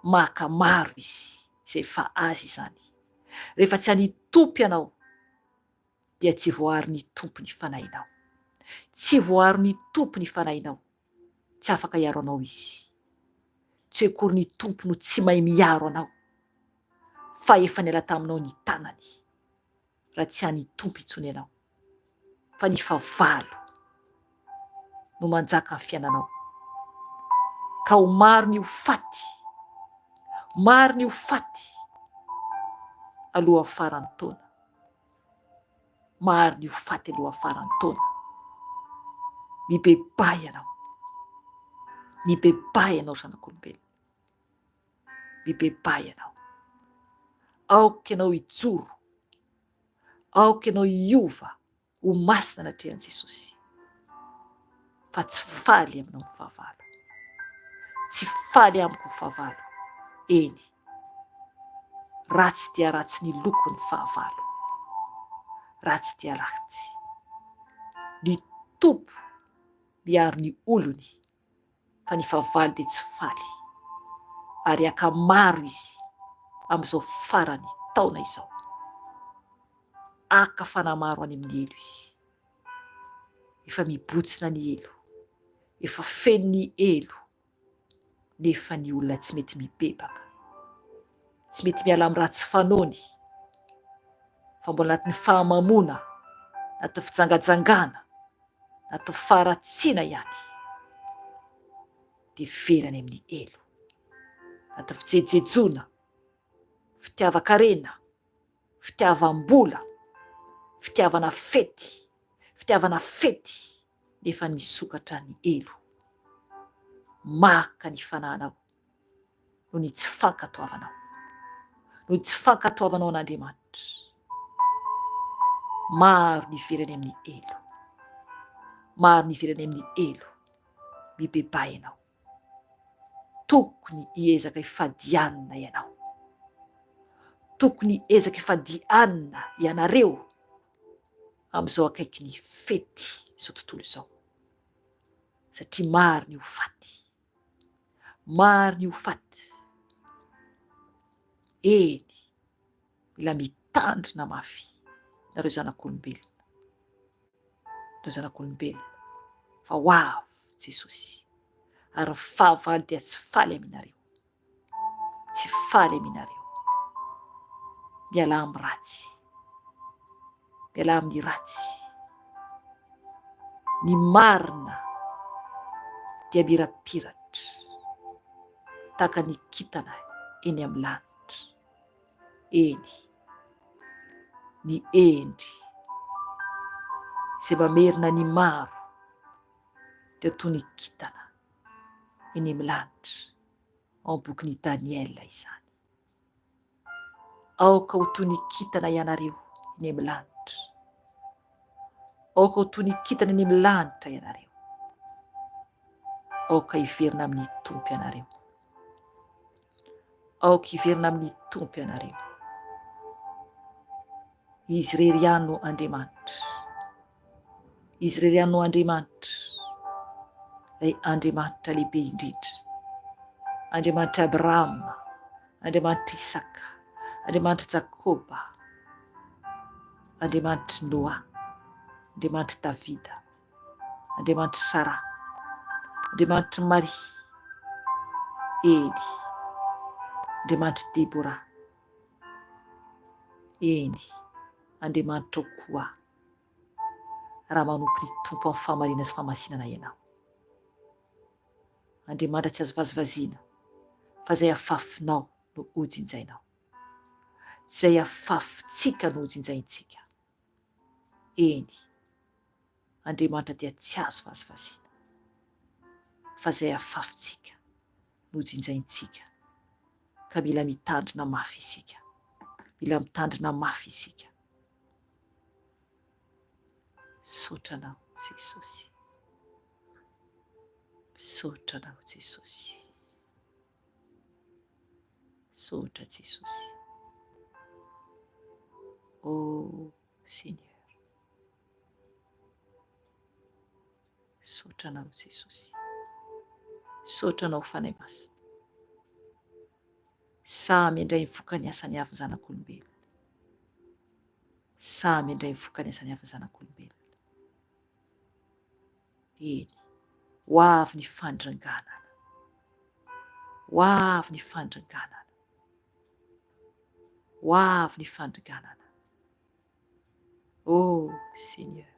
Maka maro izy, izay efa azy izany. Rehefa tsy an'ny Tompo ianao, dia tsy voaaron'ny Tompo ny fanahinao. Tsy voaaron'ny Tompo ny fanahinao. Tsy afaka hiaro anao Izy. Tsy hoe akory ny Tompo no tsy mahay miaro anao, fa efa niala taminao ny tanany, raha tsy an'ny Tompo intsony ianao. Fa ny fahavalo no manjaka amin'ny fiainanao. Ka ho maro ny ho faty, maro ny ho faty alohan'ny faran'ny taona. Maro ny ho faty alohan'ny faran'ny taona. Mibebaha ianao. Mibebaha ianao ry zanak'olombelona. Mibebaha ianao. Aoka ianao hijoro. Aoka ianao hiova ho masina anatrehan'i Jesosy. Fa tsy faly aminao ny fahavalo. Tsy faly amiko ny fahavalo. Eny, ratsy dia ratsy ny lokon'ny fahavalo. Ratsy dia ratsy. Ny Tompo miaro ny olony, fa ny fahavalo dia tsy faly. Ary haka maro izy amin'izao farany taona izao. Haka fanahy maro any amin'ny helo izy. Efa mibotsina ny helo. Efa feno ny helo. Nefa ny olona tsy mety mibebaka. Tsy mety miala amin'ny ratsy fanaony. Fa mbola anatin'ny fahamamoana, anatin'ny fijangajangana, anatin'ny faharatsiana ihany. Dia very any amin'ny helo. Anatin'ny fijejojejoana, fitiavan-karena, fitiavam-bola, fitiavana fety, fitiavana fety nefa ny misokatra ny helo. Maka ny fanahinao noho ny tsy fankatoavanao, noho ny tsy fankatoavanao an'Andriamanitra. Maro ny very any amin'ny helo, maro ny very any amin'ny helo, mibebaha ianao. Tokony hiezaka hifadianina ianao. Tokony hiezaka hifadianina ianareo amin'izao akaiky ny fety izao tontolo izao. Satria maro ny ho faty. Maro ny ho faty. Eny, mila mitandrina mafy nareo zanak'olombelona. Nareo zanak'olombelona fa ho avy Jesosy. Ary ny fahavalo dia tsy faly aminareo. Tsy faly aminareo. Mialà amin'ny ratsy. Mialà amin'ny ratsy. Ny marina dia mirapiratra tahaka ny kintana eny amin'ny lanitra. Eny, ny hendry izay mamerina ny maro dia toy ny kintana eny amin'ny lanitra, ao amin'ny bokin'i Daniela izany. Aoka ho toy ny kintana ianareo eny amin'ny lanitra. Aoka ho toy ny kintana eny amin'ny lanitra ianareo. Aoka hiverina amin'ny Tompo ianareo. Aoka hiverina amin'ny Tompo ianareo. Izy irery ihany no Andriamanitra. Izy irery ihany no Andriamanitra, ilay Andriamanitra lehibe indrindra. Andriamanitr'i Abrahama, Andriamanitr'i Isaka, Andriamanitr'i Jakoba, Andriamanitr'i Noa, Andriamanitr'i Davida, Andriamanitr'i Saraha, Andriamanitr'i Maria, Eny, Andriamanitr'i Debora, Eny, Andriamanitrao koa. raha manompo ny Tompo amin'ny fahamarinana sy fahamasinana ianao. Andriamanitra tsy azo vazivaziana, fa izay afafinao no hojinjainao. Izay afafintsika no hojinjaintsika. Eny, Andriamanitra dia tsy azo vazivaziana, fa izay afafintsika no hojinjaintsika. Ka mila mitandrina mafy isika. Mila mitandrina mafy isika. Misaotra anao Jesosy. Misaotra anao Jesosy. Misaotra Jesosy. Oh Seigneur. Misaotra anao Jesosy. Misaotra anao Fanahy Masina. Samy handray ny vokany asany avy ny zanak'olombelona. Samy handray ny vokany asany avy ny zanak'olombelona. Eny, ho avy ny fandringanana. Ho avy ny fandringanana. Ho avy ny fandringanana. Oh Seigneur.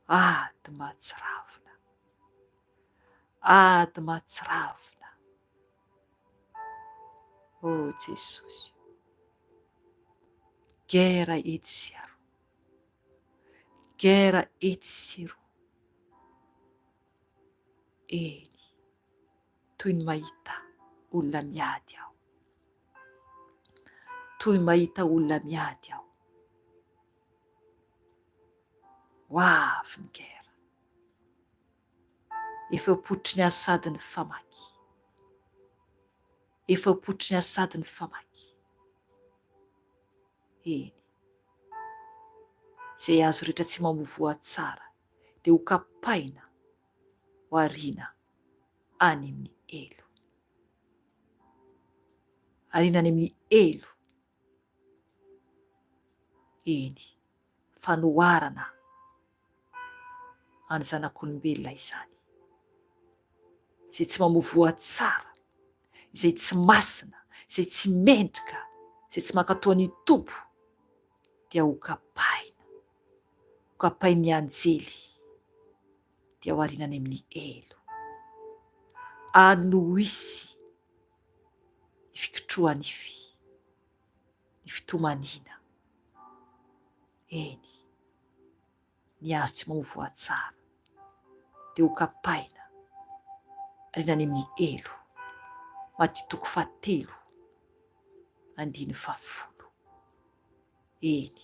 Ady mahatsiravina. Ady mahatsiravina. Oh Jesosy. Guerre etsy sy aroa. Guerre etsy sy eroa. Eny, toy ny mahita olona miady aho. Toy ny mahita olona miady aho. Ho avy ny guerre. Efa eo am-pototry ny hazo sady ny famaky. Efa eo am-pototry ny hazo sady ny famaky. Eny. Izay hazo rehetra tsy mamoa voa tsara dia hokapaina ho ariana any amin'ny helo. Ariana any amin'ny helo. Eny, fanoharana an'ny zanak'olombelona izany. Izay tsy mamoa voa tsara, izay tsy masina, izay tsy mendrika, izay tsy mankatò ny Tompo dia hokapaina, hokapain'ny anjely dia ho ariana any amin'ny helo. Any no hisy ny fikitroha-nify, ny fitomaniana. Eny, ny hazo tsy mamoa voa tsara dia hokapaina ariana any amin'ny helo. Matio toko fahatelo, andininy fahafolo. Eny,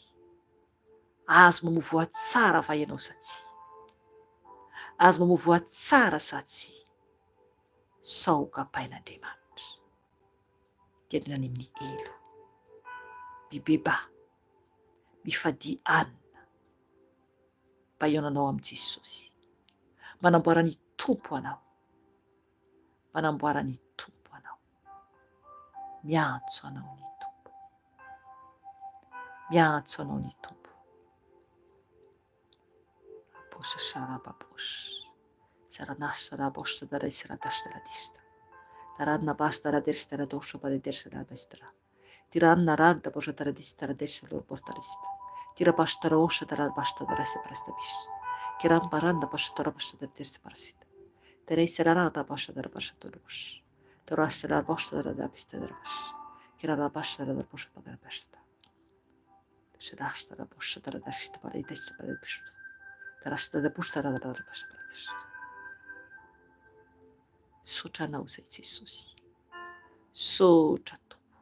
azo mamoa voa tsara va ianao sa tsia? Azo mamoa voa tsara sa tsia? Sao hokapain'Andriamanitra. Dia ariana any amin'ny helo. Mibebaha, mifadia hanina mba hihaonanao amin'i Jesosy. Manamboara ny Tompo anao. Manamboara ny Tompo anao. Miantso anao ny Tompo. Miantso anao ny Tompo. Rabosa sarababosa. Saranasa rabosa daresradasradista. Daranna bastara derstara dosha badersara bestara. Tiranna radda bosa taradistara dessa lorbotarista. Tira bastara osha dara basta darasa prasta bis. Kiran baranda basta tora basta dersa parasita. Teresa rada basta dara basta torobos. Torasa dara basta dara da bista dara bas. Kirara basta dara basta dara basta. Sirasta da basta dara dasta para desta para basta. Tarasta da busta dara dara basta para desta. Misaotra anao izay Jesosy. Misaotra Tompo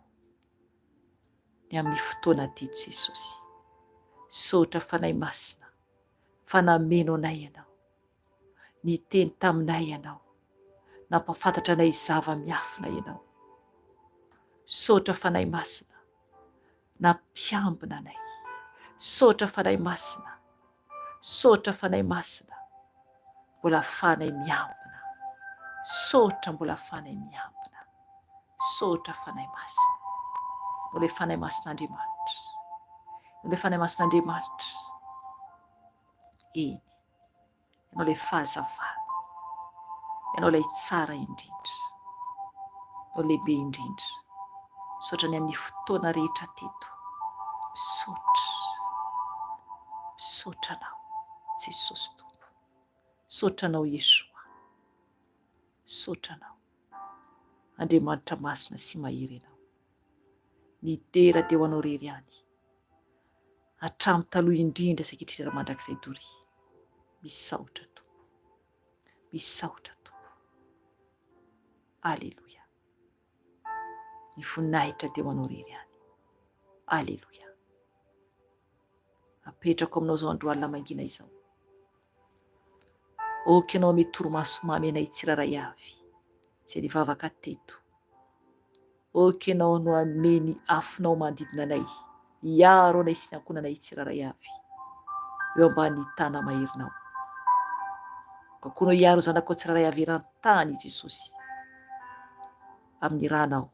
ny amin'ny fotoana teto Jesosy. Misaotra Fanahy Masina fa nameno anay Ianao. Niteny taminay Ianao. Nampafantatra anay zava-miafina Ianao. Misaotra Fanahy Masina nampiambina anay. Misaotra Fanahy Masina. Misaotra Fanahy Masina mbola afahanay miambina. Misaotra mbola afahanay miambina. Misaotra Fanahy Masina. Ianao ilay Fanahy Masin'Andriamanitra. Ianao ilay Fanahy Masin'Andriamanitra. Eny. Ianao ilay fahazavana. Ianao ilay tsara indrindra. Ianao lehibe indrindra. Misaotra ny amin'ny fotoana rehetra teto. Misaotra. Misaotra Anao, Jesosy Tompo. Misaotra Anao, Yeshua. Misaotra Anao. Andriamanitra masina sy mahery Ianao. Ny dera dia ho Anao irery ihany. Hatramin'ny taloha indrindra sy ankehitriny ary mandrakizay doria. Misaotra Tompo. Misaotra Tompo. Aleloia. Ny voninahitra dia ho Anao irery ihany. Aleloia. Apetrako aminao izao andro alina mangina izao. Aoka ianao ame torimaso mamy anay tsirairay avy izay nivavaka teto. Aoka ianao no hanome ny afonao manodidina anay, hiaro anay sy ny ankohonanay tsirairay avy eo ambany tana-maherinao. Aoka koa ianao hiaro ny zanakao tsirairay avy eran-tany i Jesosy amin'ny ranao,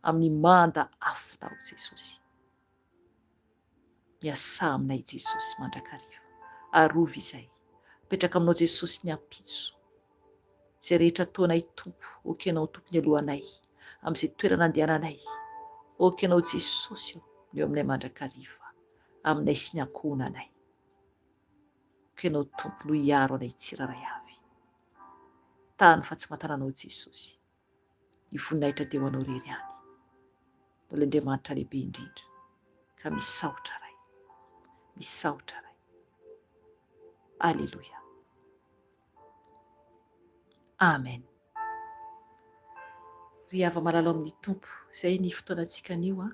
amin'ny manda afonao Jesosy. Miasà aminay Jesosy mandrakariva. Arovy izay. Apetraka aminao Jesosy ny ampitso. Izay rehetra ataonay Tompo, ok Ianao Tompo ny alohanay, amin'izay toerana andehananay. Ok Ianao Jesosy ô, ny eo aminay mandrakariva, aminay sy ny ankohonanay. Ok Ianao Tompo no hiaro anay tsirairay avy. Tano fa tsy matana Anao Jesosy. Ny voninahitra dia ho Anao irery ihany. Anao ilay Andriamanitra lehibe indrindra. Ka misaotra Ray. Misaotra Ray. Aleloia. Amen. Ry hava-malala ao amin'ny Tompo, izay ny fotoanantsika anio an.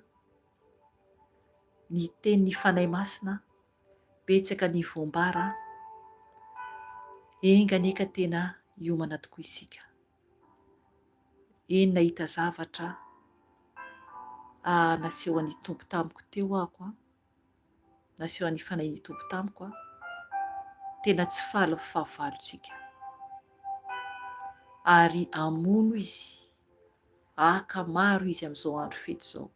Ny tenin'ny Fanahy Masina, betsaka ny voambara. Enga anie ka tena Hiomana tokoa isika. Eny nahita zavatra nasehon'ny Tompo tamiko teo aho an. Nasehon'ny Fanahin'ny Tompo tamiko aho. Tena tsy faly ny fahavalontsika. Ary hamono izy. Haka maro izy amin'izao andro fety izao.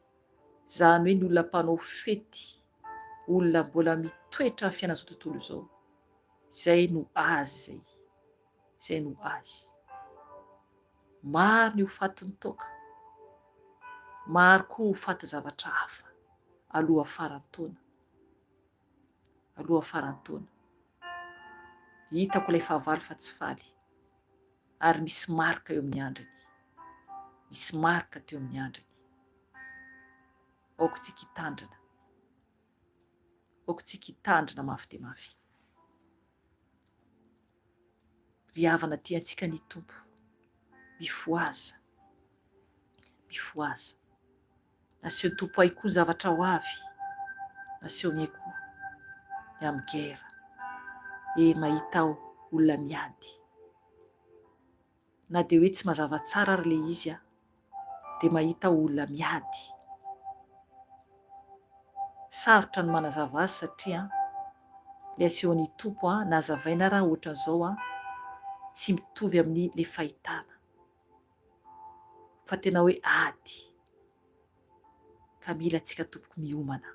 Izany hoe ny olona mpanao fety, olona mbola mitoetra amin'ny fiainan'izao tontolo izao. Izay no azy izay. Izay no azy. Maro ny ho fatin'ny toaka. Maro koa ho faty zavatra hafa aloha faran'ny taona. Aloha faran'ny taona. Hitako ilay fahavalo fa tsy faly. Ary misy marika eo amin'ny andriny. Misy marika teo amin'ny andriny. Aoka tsika hitandrina. Aoka tsika hitandrina mafy dia mafy. Ry havana tia antsika ny Tompo, mifohaza, mifohaza. Nasehon'ny Tompo ahy koa ny zavatra ho avy, nasehony ahy koa ny amin'ny guerre. E, mahita aho olona miady. Na dia hoe tsy mazava tsara ary ilay izy aho, dia mahita olona miady. Sarotra ny manazava azy satria ilay asehon'ny Tompo na hazavaina ara ohatran'izao tsy mitovy amin'ny ilay fahitana fa tena hoe ady ka mila antsika tompoko miomana,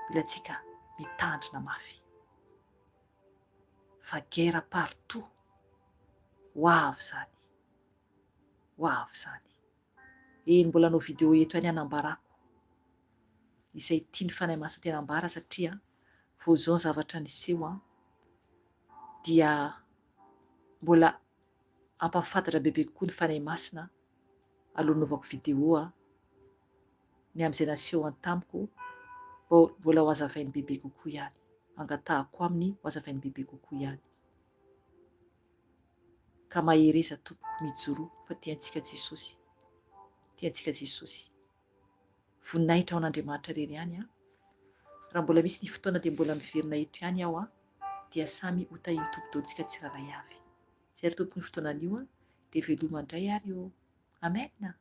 mila antsika mitandrina mafy fa guerre partout ho avy izany. Ho avy izany. Eny mbola hanao vidéo eto ihany hanambarako izay tian'ny Fanahy Masina tena ambara satria vao izao ny zavatra niseho an, dia mbola hampahafantatra bebe kokoa ny Fanahy Masina alohan'ny hanaovako vidéo an, ny amin'izay nasehony tamiko mbola ho hazavainy bebe kokoa ihany, angatahako aminy ho hazavainy bebe kokoa ihany. Ka mahereza tompoko mijoroa fa tiantsika Jesosy tiantsika Jesosy. Voninahitra ho an'Andriamanitra irery ihany an. Raha mbola misy ny fotoana dia mbola miverina eto ihany aho an, dia samy ho tahin'ny Tompo daholo tsika tsirairay avy. Izay ry tompoko ny fotoana anio an, dia veloma indray ary ô. Amen.